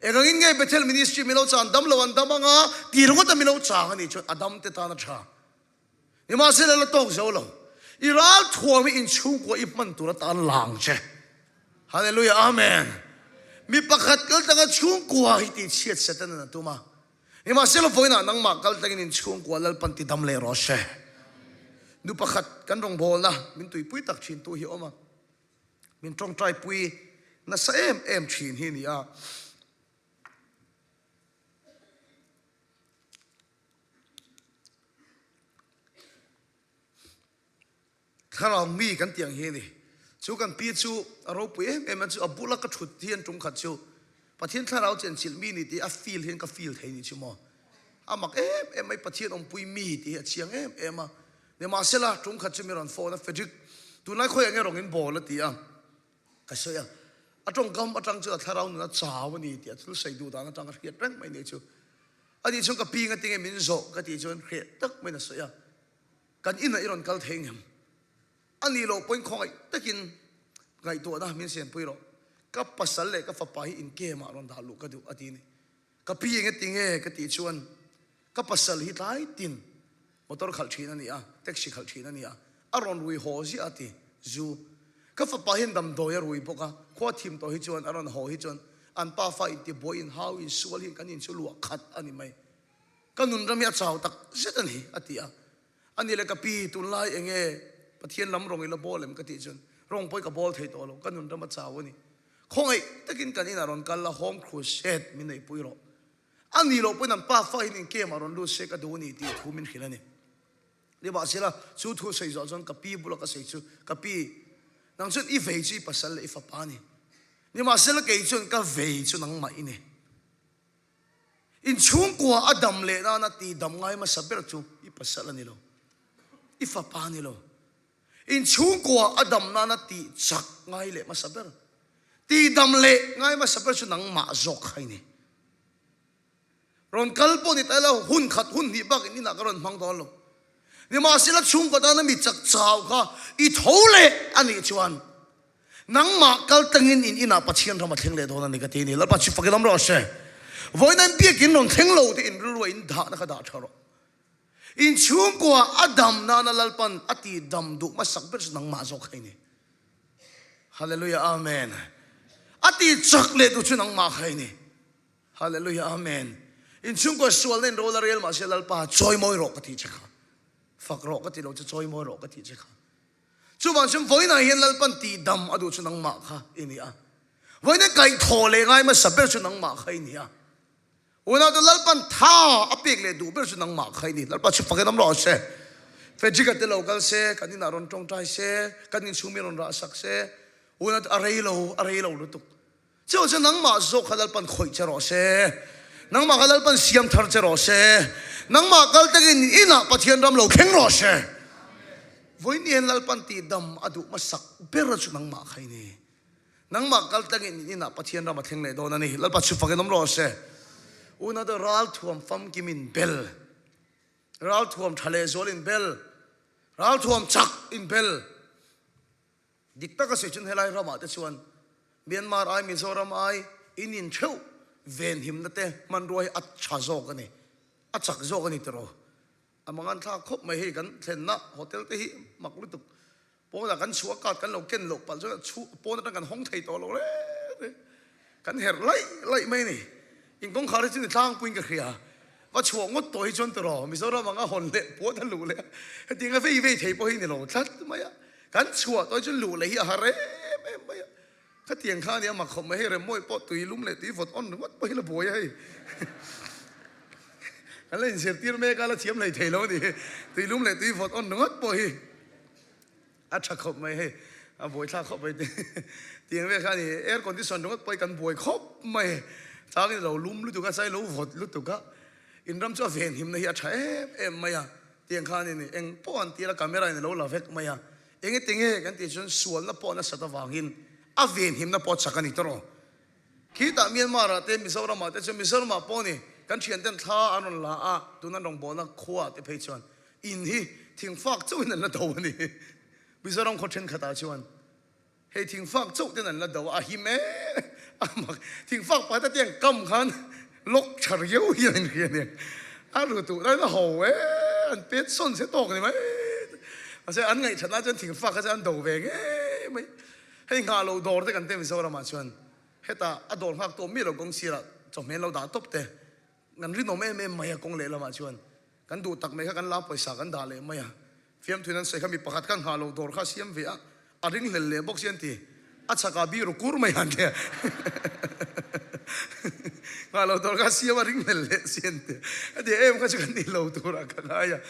Engangin nge Bethel Ministry milo chang dam lo an dam anga ti ringawt a milo chang a nih chuan a dam te tan a tha. Nimahsela la tawk zo lo. I ral thuam hi inchhungkua i hman tur atan lang che. Hallelujah Amen. Mi pakhat kal tanga chhungkua hi tihchhiat Satan an a tum a. Nimahsela vawiinah nangmah kal tlangin in chhungkua Lalpan ti dam leh rawh se. Nu pakhat kan rawngbawlna min tuipui tak thin tu hi awm a, min tawngtaipui nasa em em thin hi a ni a. Thlarau mi kan tih ang hi a ni. Chu kan pi chu a ropui em em a, chu a bula ka thut hian tum khat chu Pathian thlarau chenchilh mi ni tih a feel hian ka feel thei ni chu maw. A mak em em mai Pathian awmpui mi tih hi a chiang em em a. Nimahsela tum khat chu mi rawn phone a, Frederick tunlai khawiah nge rawng in bawl a ti a, ka sawi a. A tawngkam atang chuan a thlarau nun a chau a ni tih a thil sawi duh dan atang a hriat reng mai ni chu. Ani chuan ka pi ngatinge min zawh ka tih chuan hreh tak maiin a sawi a. Kan inah i rawn kal thei ngem? A nih loh pawhin khawngaih takin ngaihtuahna min sianpui rawh. Ka pasal leh ka fapa hi in camp-ah rawn dah luh ka duh a ti ni. Ka pi eng eti nge ka tih chuan ka pasal hi tlai tin motor khalh thin a ni a, taxi khalh thin a ni a, a rawn rui haw ziah a ti. Zu. Ka fapa hian damdawi a rui bawk a, khua thim tawh hi chuan a rawn haw hi chuan an pafa intibuai inhau insual hi kan inchu luah khat a ni mai. Ka nun ram hi a chau tak zet a ni, a ti a. A ni le ka pi, tunlai eng nge Pathian lam rawng i la bawl em ka tih chuan, rawng pawh i ka bawl thei tawh lo, ka nun ram a chau a ni. Khawngaih takin kan inah rawn kal la, home crusade min neihpui rawh. A ni loh pawhin an pa fa hian in camp ah rawn lut se ka duh a ni tih thu min hrilh a ni. Nimahsela, chu thu sawi zawh chuan ka pi bula ka sawi chu, Ka pi, nang chuan i vei chu i pasal leh i fapa a ni. Nimahsela kei chuan ka vei chu nangmah i ni. Inchhungkua a dam leh nana tih dam ngai hmasa ber chu i pasal a ni lo, i fapa a ni lo. Inchhungkua a dam nana tih chak ngai leh hmasa ber. Tihdam leh ngai hmasa ber chu nangmah zawk kha i ni. Rawn kal pawh ni ta ila hun khat hun hnih bak in inah ka rawn hmang dawn lo. Nimahsela chhungkaw tana mi chak chau kha i tho leh a nih chuan nangmah kal tangin in inah Pathian ram a thleng leh dawn a ni ka ti a ni. Lalpa chu fakin awm rawh se. Vawiin an biakin rawn thleng lo te in rilru a in dahna kha dah tha rawh. In chhungkua a dam nana Lalpan a ti dam duh hmasak ber chu nangmah zawk kha i ni. Hallelujah Amen. A ti chak leh tu chu nangmah kha i ni. Hallelujah Amen. In chhungkua sualna in rol a rel mahse Lalpa chawimawi rawh ka tih che kha. Fak rawh ka ti lo che chawimawi rawh ka tih che kha. Chuvang chuan vawiinah hian Lalpan tih dam a duh chu nangmah kha i ni a. Vawiina kaihthawh leh ngai hmasa ber chu nangmah kha i ni a. Unaute Lalpan tha a pek leh duh ber chu nangmah kha i ni. Lalpa chu fakin awm rawh se. Frederick-a te lo kal se, kan inah rawn tawngtai se, kan inchhung mi rawn rah sak se. Unaute a rei lo, a rei lo lutuk. Chu chu nangmah zawk kha Lalpan khawih che rawh se. Nangmah kha Lalpan siam thar che rawh se. Nangmah kal takin inah Pathian ram lo thleng rawh se. Vawiin hian Lalpan tihdam a duh hmasak ber chu nangmah kha i ni. Nangmah kal tlangin in inah Pathian ram a thleng leh dawn a ni. Lalpa chu fakin awm rawh se. Unau te ralthuam famkim in bel, ralthuam tha leh zual in bel, ralthuam chak in bel. Dik taka sawi chuan helai ramah te chuan Myanmar ai Mizoram ai in in theuh venhimna te hmanrua hi a tha zawk a ni, a chak zawk a ni tiraw. A mangan thlak khawp mai hei kan thlenna hotel te hi mak lutuk. Pawnah kan chhuah a card kan lo ken loh palh chuan a chhu pawn atang kan hawng thei tawh lo reng reng. Kan herh laih laih mai a ni. In kawngkhar hi chu ni tlangpuiin ka hria. Va chhuah ngawt tawh hi chuan tiraw Mizoram anga hawn leh puat a luh leh a hetiang a vei vei thei pawh hi ni lo tlat mai a. Kan chhuah tawh hi chuan luh leh hi a har em em mai a. Khatiang kha a nia mak khawp mai hei Remmawi pawh tui lum leh tui vawt on ringawt pawh hi la buai a hei. Kan la inzirtir mek a la thiam hlei thei lo a ni. Tui lum leh tui vawt on ringawt pawh hi a tha khawp mai hei. A buai thlak khawp mai tiang vel kha a ni. Air condition ringawt pawh hi kan buai khawp mai. Changin a lo lum lutuk a, chai lo vawt lutuk a. In ram chu a venhimna hi a tha em em mai a. Tiang kha a ni. Eng pawh an tir a camera in a lo la vek mai a. Engeti nge kan tih chuan sualna pawh nasat avangin a venhimna pawh chak a ni tawh. Khitah Myanmar-ah te Mizoram-ah te chuan Mizoram-ah pawh ni kan thianten thla an rawn la a, tuna an rawngbawlna khuaah te phei chuan in hi thingfak chauhin an la do a ni. Mizoram khaw thenkhatah chuan hei thingfak chauh ten an la do a, a him em a mak. Thingfak pakhat a tiang kam khan lock tha riau hian an hria nia. A ru tuh lai na ho e, an pet sawn se tawk ni mai. Mahse an ngaihṭhat na chuan thingfak kha chu an do ve ngei mai. Hei nghah loh dawr te kan te Mizoramah chuan hetah a dawr nghak tawh miah lo kawng sirah chawhmeh an lo dah tawp te. Kan rinawm em em mai a kawng lehlamah chuan kan duh tak mai kha kan la pawisa kan dah leh mai a. Fiamthuin an sawi kha mi pakhat kha nghah loh dawr kha a siam ve a, a ring hlel leh bawk si an ti. A chhakah bi ru kur mai an ti. Nghah loh dawr kha a siam a ring hlel leh si an ti. Heti em kha chu kan ni lo turah ka ngai a.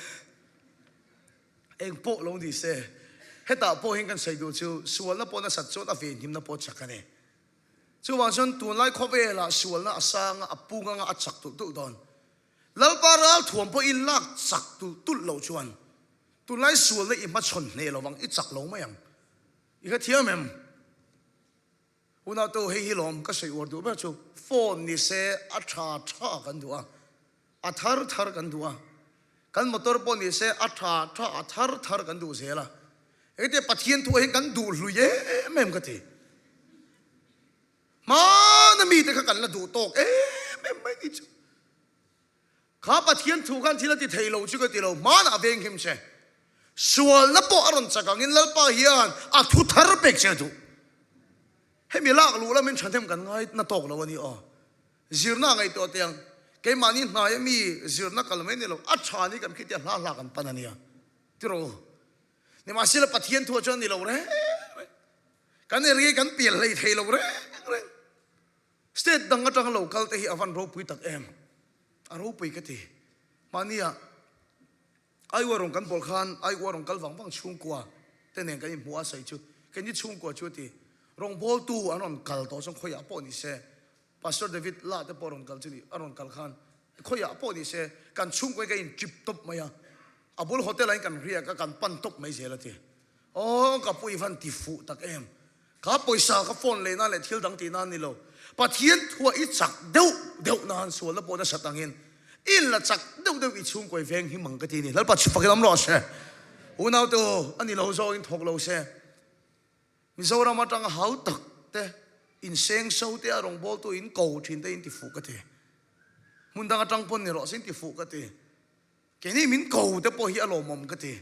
Eng pawh lo ni se, hetah pawh hian kan sawi duh chu sualna pawh nasat chuan a venhimna pawh chak a ni. Chuvang chuan tunlai khawvelah sualna a sang a, a pung anga a chak tulh tulh dawn. Lalpa ralthuam pawh i lak chak tulh tulh loh chuan tunlai sualna i hmachhawn hneh lo vang, i chak lo mai ang. I hrethiam em? Unautu hei hi lawm ka sawi uar duh ber chu phone ni se a tha tha kan duh a, a thar thar kan duh a, kan motor pawh ni se a tha tha a thar thar kan duh zel a. Engtia Pathian thu ah hian kan duh hlui em em ka ti. Hmana mite kha kan la duh tawk em em mai ni chu. Kha Pathian thu khan thil a ti thei lo chu ka ti lo, hmanah a veng him che. Sualna pawh a rawn chak angin Lalpa hian a thu thar pek che a duh. Hemi lak luh lamin thahnem kan ngai na tawk lo a ni aw. Zirna a ngaihtuah teh ang, keimahni hnaia mi zirna kal mai ni lo, a tha ni kan khitia hla hla kan pan a nia. Tiraw? Nimahsela Pathian thu ah chuan a ni lo reng reng. Kan area kan pial hlei thei lo reng reng. State dang atanga lo kal te hi a van ropui tak em. A ropui ka ti. Mahnia Aiua rawn kan bawl khan Aiua rawn kal vang vang chhungkua te nen kan inhmuh a sawi chu keini chhungkua chu a ti. Rawngbawltu an rawn kal tawh chuan khawiah pawh ni se Pastor David lah te pawh rawn kal chu ni a rawn kal khan khawiah pawh ni se kan chhungkua hi kan in trip tawp mai a. A bul hotel ah hian kan riak a kan pan tawp mai zel a ti. Aw ka pu i van ti fuh tak em. Kha pawisa kha phone lei nan leh thil dang tih nan ni lo. Pathian thuah i chak deuh deuh nan sualna pawh nasat angin i inla chak deuh deuh i chhungkawi veng hi mang ka ti a ni. Lalpa chhi fakin awm rawh se. Unaute u, a ni lo zawngin thawk lo se. Mizoram atanga hau tak te, inseng so te a rawngbawltu in ko thin te in ti fuh ka ti. Hmun dang atang pawn ni rawh se in ti fuh ka ti. Keini min ko te pawh hi a lawmawm ka ti.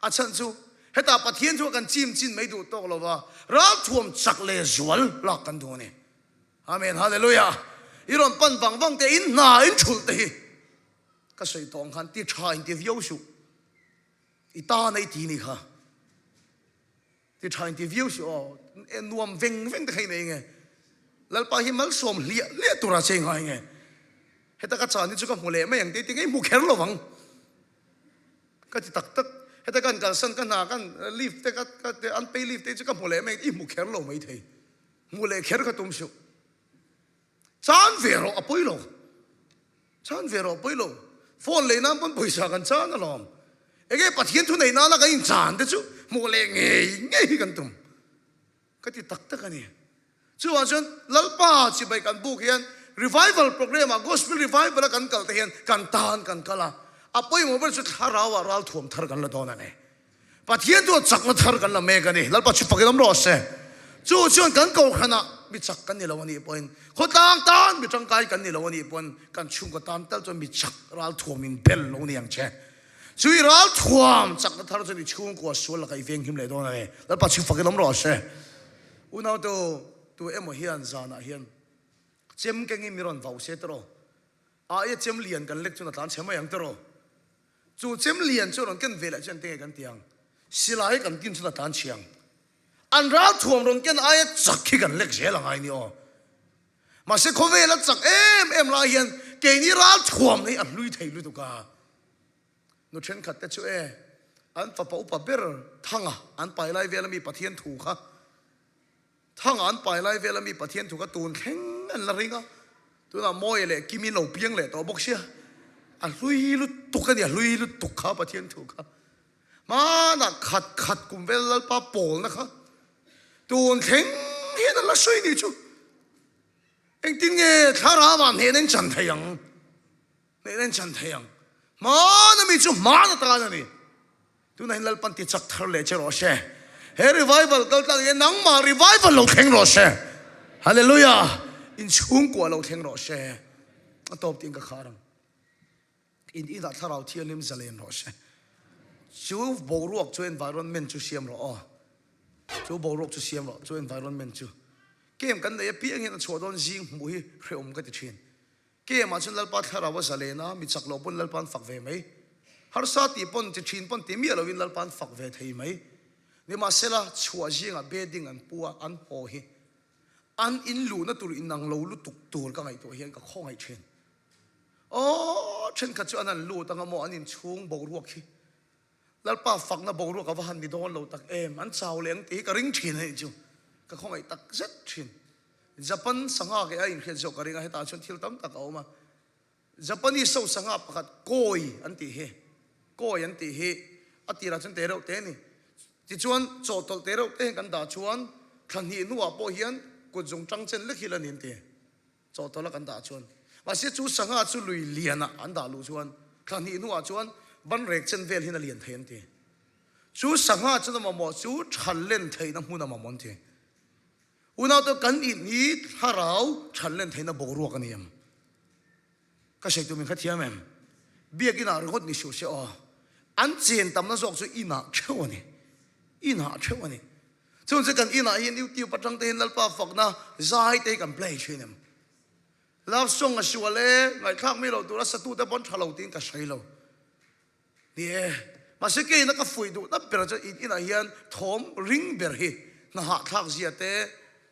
A chhan chu hetah Pathian chu kan chim chin mai duh tawk lo va, ralthuam chak leh zual lak kan duh a ni. Amen Hallelujah. I rawn pan vang vang te in hna in thulh te hi ka sawi tawh ang khan ti tha in ti viau suh. I tan a i ti ni kha. Ti tha in ti viau si aw, nuam veng veng te kha i nei nge? Lalpa hi malsawm hliah hliah tura che i ngai nge? Heta ka chan hi chu ka hmu leh mai ang tih tinge i hmu kher lo vang? Ka ti tak tak, heta kan kalsan ka hna kan leave te ka an pay leave te chu ka hmu leh mai ang tih i hmu kher lo maithei. Hmu leh kher ka tum suh. Chan ve rawh a pawi lo. Chan ve rawh a pawi lo. Phone lei nan pawn pawisa kan chan alawm. Enge Pathian thu nei nana kan inchan te chu hmuh leh ngei ngei hi kan tum. Ka ti tak tak a ni. Chuvang chuan Lalpa chibai kan buk hian revival program ah gospel revival a kan kal te hian kan tan kan kal a. A pawimawh ber chu thlarau ah ralthuam thar kan la dawn a ni. Pathian chuan chakna thar kan la mek a ni. Lalpa chu fakin awm rawh se. Chu chuan kan kohhranah mi chak kan ni lo a nih pawhin, khawtlang tan mi tangkai kan ni lo a nih pawn, kan chhungkaw tan tal chuan mi chak ralthuam in bel lo ni ang che. Chu i ralthuam chakna thar chuan i chhungkua sual lakah i venghim leh dawn a ni. Lalpa chu fakin awm rawh se. Unau tu, tu emaw hian zanah hian chem kengin mi rawn vau se tiraw? Aia chem lian kan lek chuan a tlan chhe mai ang tiraw? Chu chem lian chu rawn ken ve leh chuan tinge kan ti ang? Silai kan tin chuan a tlan chhiang. An ralthuam rawn ken aia chak hi kan lek zel angai ni aw. Mahse khawvel a chak em em lai hian keini ralthuam hi a hlui thei lutuk a. Nu thenkhat te chu e, an fapa upa ber Thanga an pai lai vel ami Pathian thu kha Thanga an pai lai vel ami Pathian thu kha tun thleng an la ring a, tunah Mawia leh Kimi lo piang leh tawh bawk sia, a hlui lutuk a ni, a hlui lutuk kha Pathian thu kha. Hmanah khat khat kum vel Lalpa pawlna kha tun thleng hian an la sawi ni chu. Engtin nge thlarau ah hnehna in chan thei ang? Hnehna in chan thei ang. Hmana mi chu hman atan a ni. Tunah hian Lalpan ti chak thar leh che rawh se. He revival kal tlak hian nangmah revival lo thleng rawh se. Hallelujah! In chhungkua lo thleng rawh se. A tawp tiin ka khar ang. In inah thlarau thianghlim zalen rawh se. Chu boruak chu environment chu siam rawh aw. Chu boruak chu siam rawh, chu environment chu. Camp kan nei apiang hian a chhuah dawn zing hmuh hi hrehawm ka ti thin. Kemah chuan Lalpa thlarau a zalen a, mi chak loh pawn Lalpa an fak ve mai. Harsa tih pawn, chi thin pawn ti miah loin Lalpa an fak ve thei mai. Nimahsela, chhuah zingah bedding an pu a, an haw hi an in luhna tur inang lo lutuk tur ka ngaihtuah hian ka khawngaih thin. Aw, thenkhat chu an han lut anga maw an inchhung boruak hi Lalpa fakna boruak a va han ni dawn lo tak em, an chau leh ang tih hi ka ring thin a nih chu, ka khawngaih tak zet thin. Japan sangha ke a inhriat zawk ka ring a, hetah chuan thil tam tak a awm a. Japanese ho sangha pakhat koi an tih hi, koi an tih hi a tirah chuan te reuh te a ni. Tichuan chawhtawlh te reuh te hian kan dah chuan thla hnih hnuah pawh hian kut zung tang chen lek hi la ni an ti. Chawhtawlh a kan dah chuan. Mahse chu sangha chu lui lianah an dah luh chuan thla hnih hnuah chuan ban rek chen vel hian a lian thei an ti. Chu sangha chuan a mamawh chu than len theihna hmun a mamawh an ti. Unaute kan in hi thlarau than len theihna boruak a ni em? Ka sawi tur min hrethiam em? Biakinah ringawt ni suh se aw. An chen tamna zawk chu inah theuh a ni. Inah theuh a ni. Chuvang chu kan inah hian YouTube atang te hian Lalpa fakna zai te hi kan play thin em? Love song a sual e, ngaihthlak mi loh tura satute pawn tha lo tiin ka sawi lo. Ni e, mahse keina ka fuih duh nap ber chu in inah hian thawm ring ber hi hna hahthlak zia te,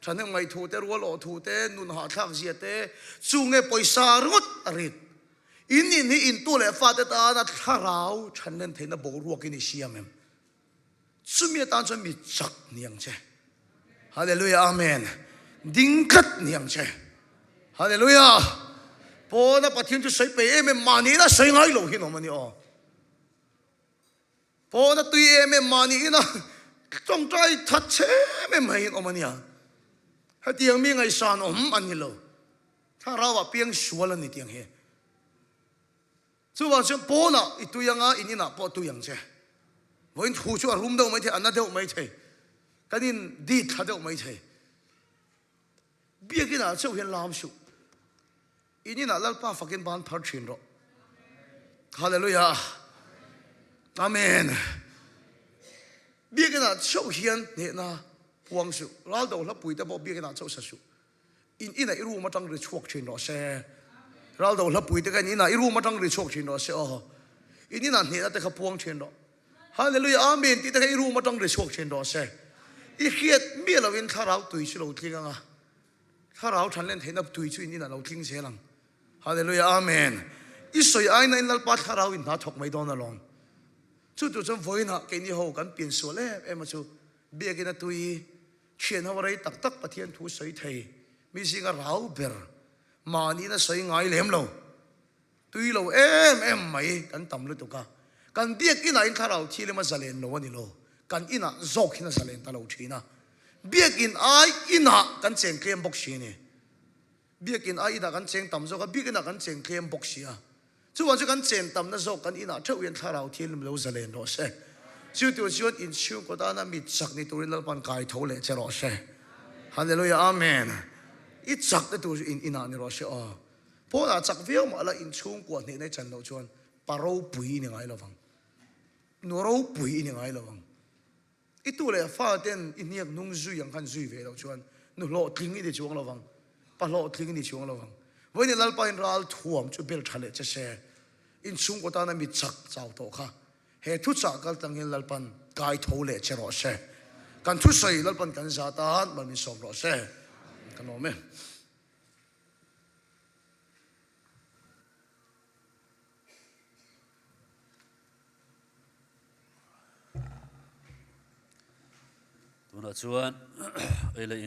thahnem ngaihthu te, rual awh thu te, nun hahthlak zia te, chu nge pawisa ringawt a rit. In in hi intu leh fate tana thlarau thanlen theihna boruakin i siam em? Chumi atan chuan mi chak ni ang che. Hallelujah Amen. Ding tlat ni ang che. Hallelujah. Pawna Pathian chu sawi pe em em mahni ina sawi ngai lo hi an awm a ni aw. Pawna tui em em mahni ina. Tawngtai that chhe em em mai in awm a nia. Hetiang mi ngaihsan awm an ni lo. Thlarau ah piang sual an ni tiang hi. Chuvang chuan pawnah i tui anga in inah pawh tui ang che. Vawiin thu chu a rum deuh maithei, a na deuh maithei, kan in dit thla deuh maithei. Biakinah chauh hian lam suh. In inah Lalpa fakin ban phar thin rawh. Hallelujah. Amen. Biakinah chauh hian hnehna puang suh. Raldo hlapui te pawh biakinah chauh sa suh. In inah i room atang ri chhuak thin rawh se. Raldo hlapui te kha in inah i room atang ri chhuak thin rawh se aw. In inah hnehna te kha puang thin rawh. Hallelujah Amen tih te kha i room atang ri chhuak thin rawh se. I hriat miah loin thlarau tui chu lo tling ang a. Thlarau thanlen theihna tui chu in inah lo tling zel ang. Hallelujah Amen. I sawi aina in Lalpa thlarau in hna thawk mai dawn alawm. Chu tur chuan vawiinah keini ho kan pian sual em em a chu biakina tui Thian ho rei tak tak Pathian thu sawi thei mi zinga rau ber mahniin a sawi ngai lem lo. Tui lo em em mai kan tam lutuk a, kan biak inah in thlarau thil ema zalen lo a ni lo, kan inah zawk hin a zalen ta lo thin a, biak in ai inah kan cheng tlem bawk si a ni. Biak in ai inah kan cheng tam zawk a, biak inah kan cheng tlem bawk si a. Chuvang chu kan chen tamna zawk kan inah theuh hian thlarau thianghlim lo zalen rawh se. Chu tur chuan inchhungkaw tana mi chak ni turin Lalpan kai tho leh che rawh se. Hallelujah Amen. I chak te tur chu in inah ni rawh se aw. Pawnah chak viau mah la inchhungkua hnehna i chan loh chuan pa ropui i ni ngai lovang. Nu ropui i ni ngai lovang. I tu leh fa ten i hniak hnung zui ang khan zui ve loh chuan nu hlawhtling i ni chuang lo vang, pa hlawhtling i ni chuang lo vang. Vawiin Lalpa in ral thuam chu bel tha leh che se, in chhungkaw tana mi chak chau tawh kha he thuchah kal tang hian Lalpan kai tho leh che rawh se. Kan thusawi Lalpan kan za tan mal min sawm rawh se. Ka lawm e.
Tunah chuan ei leh in.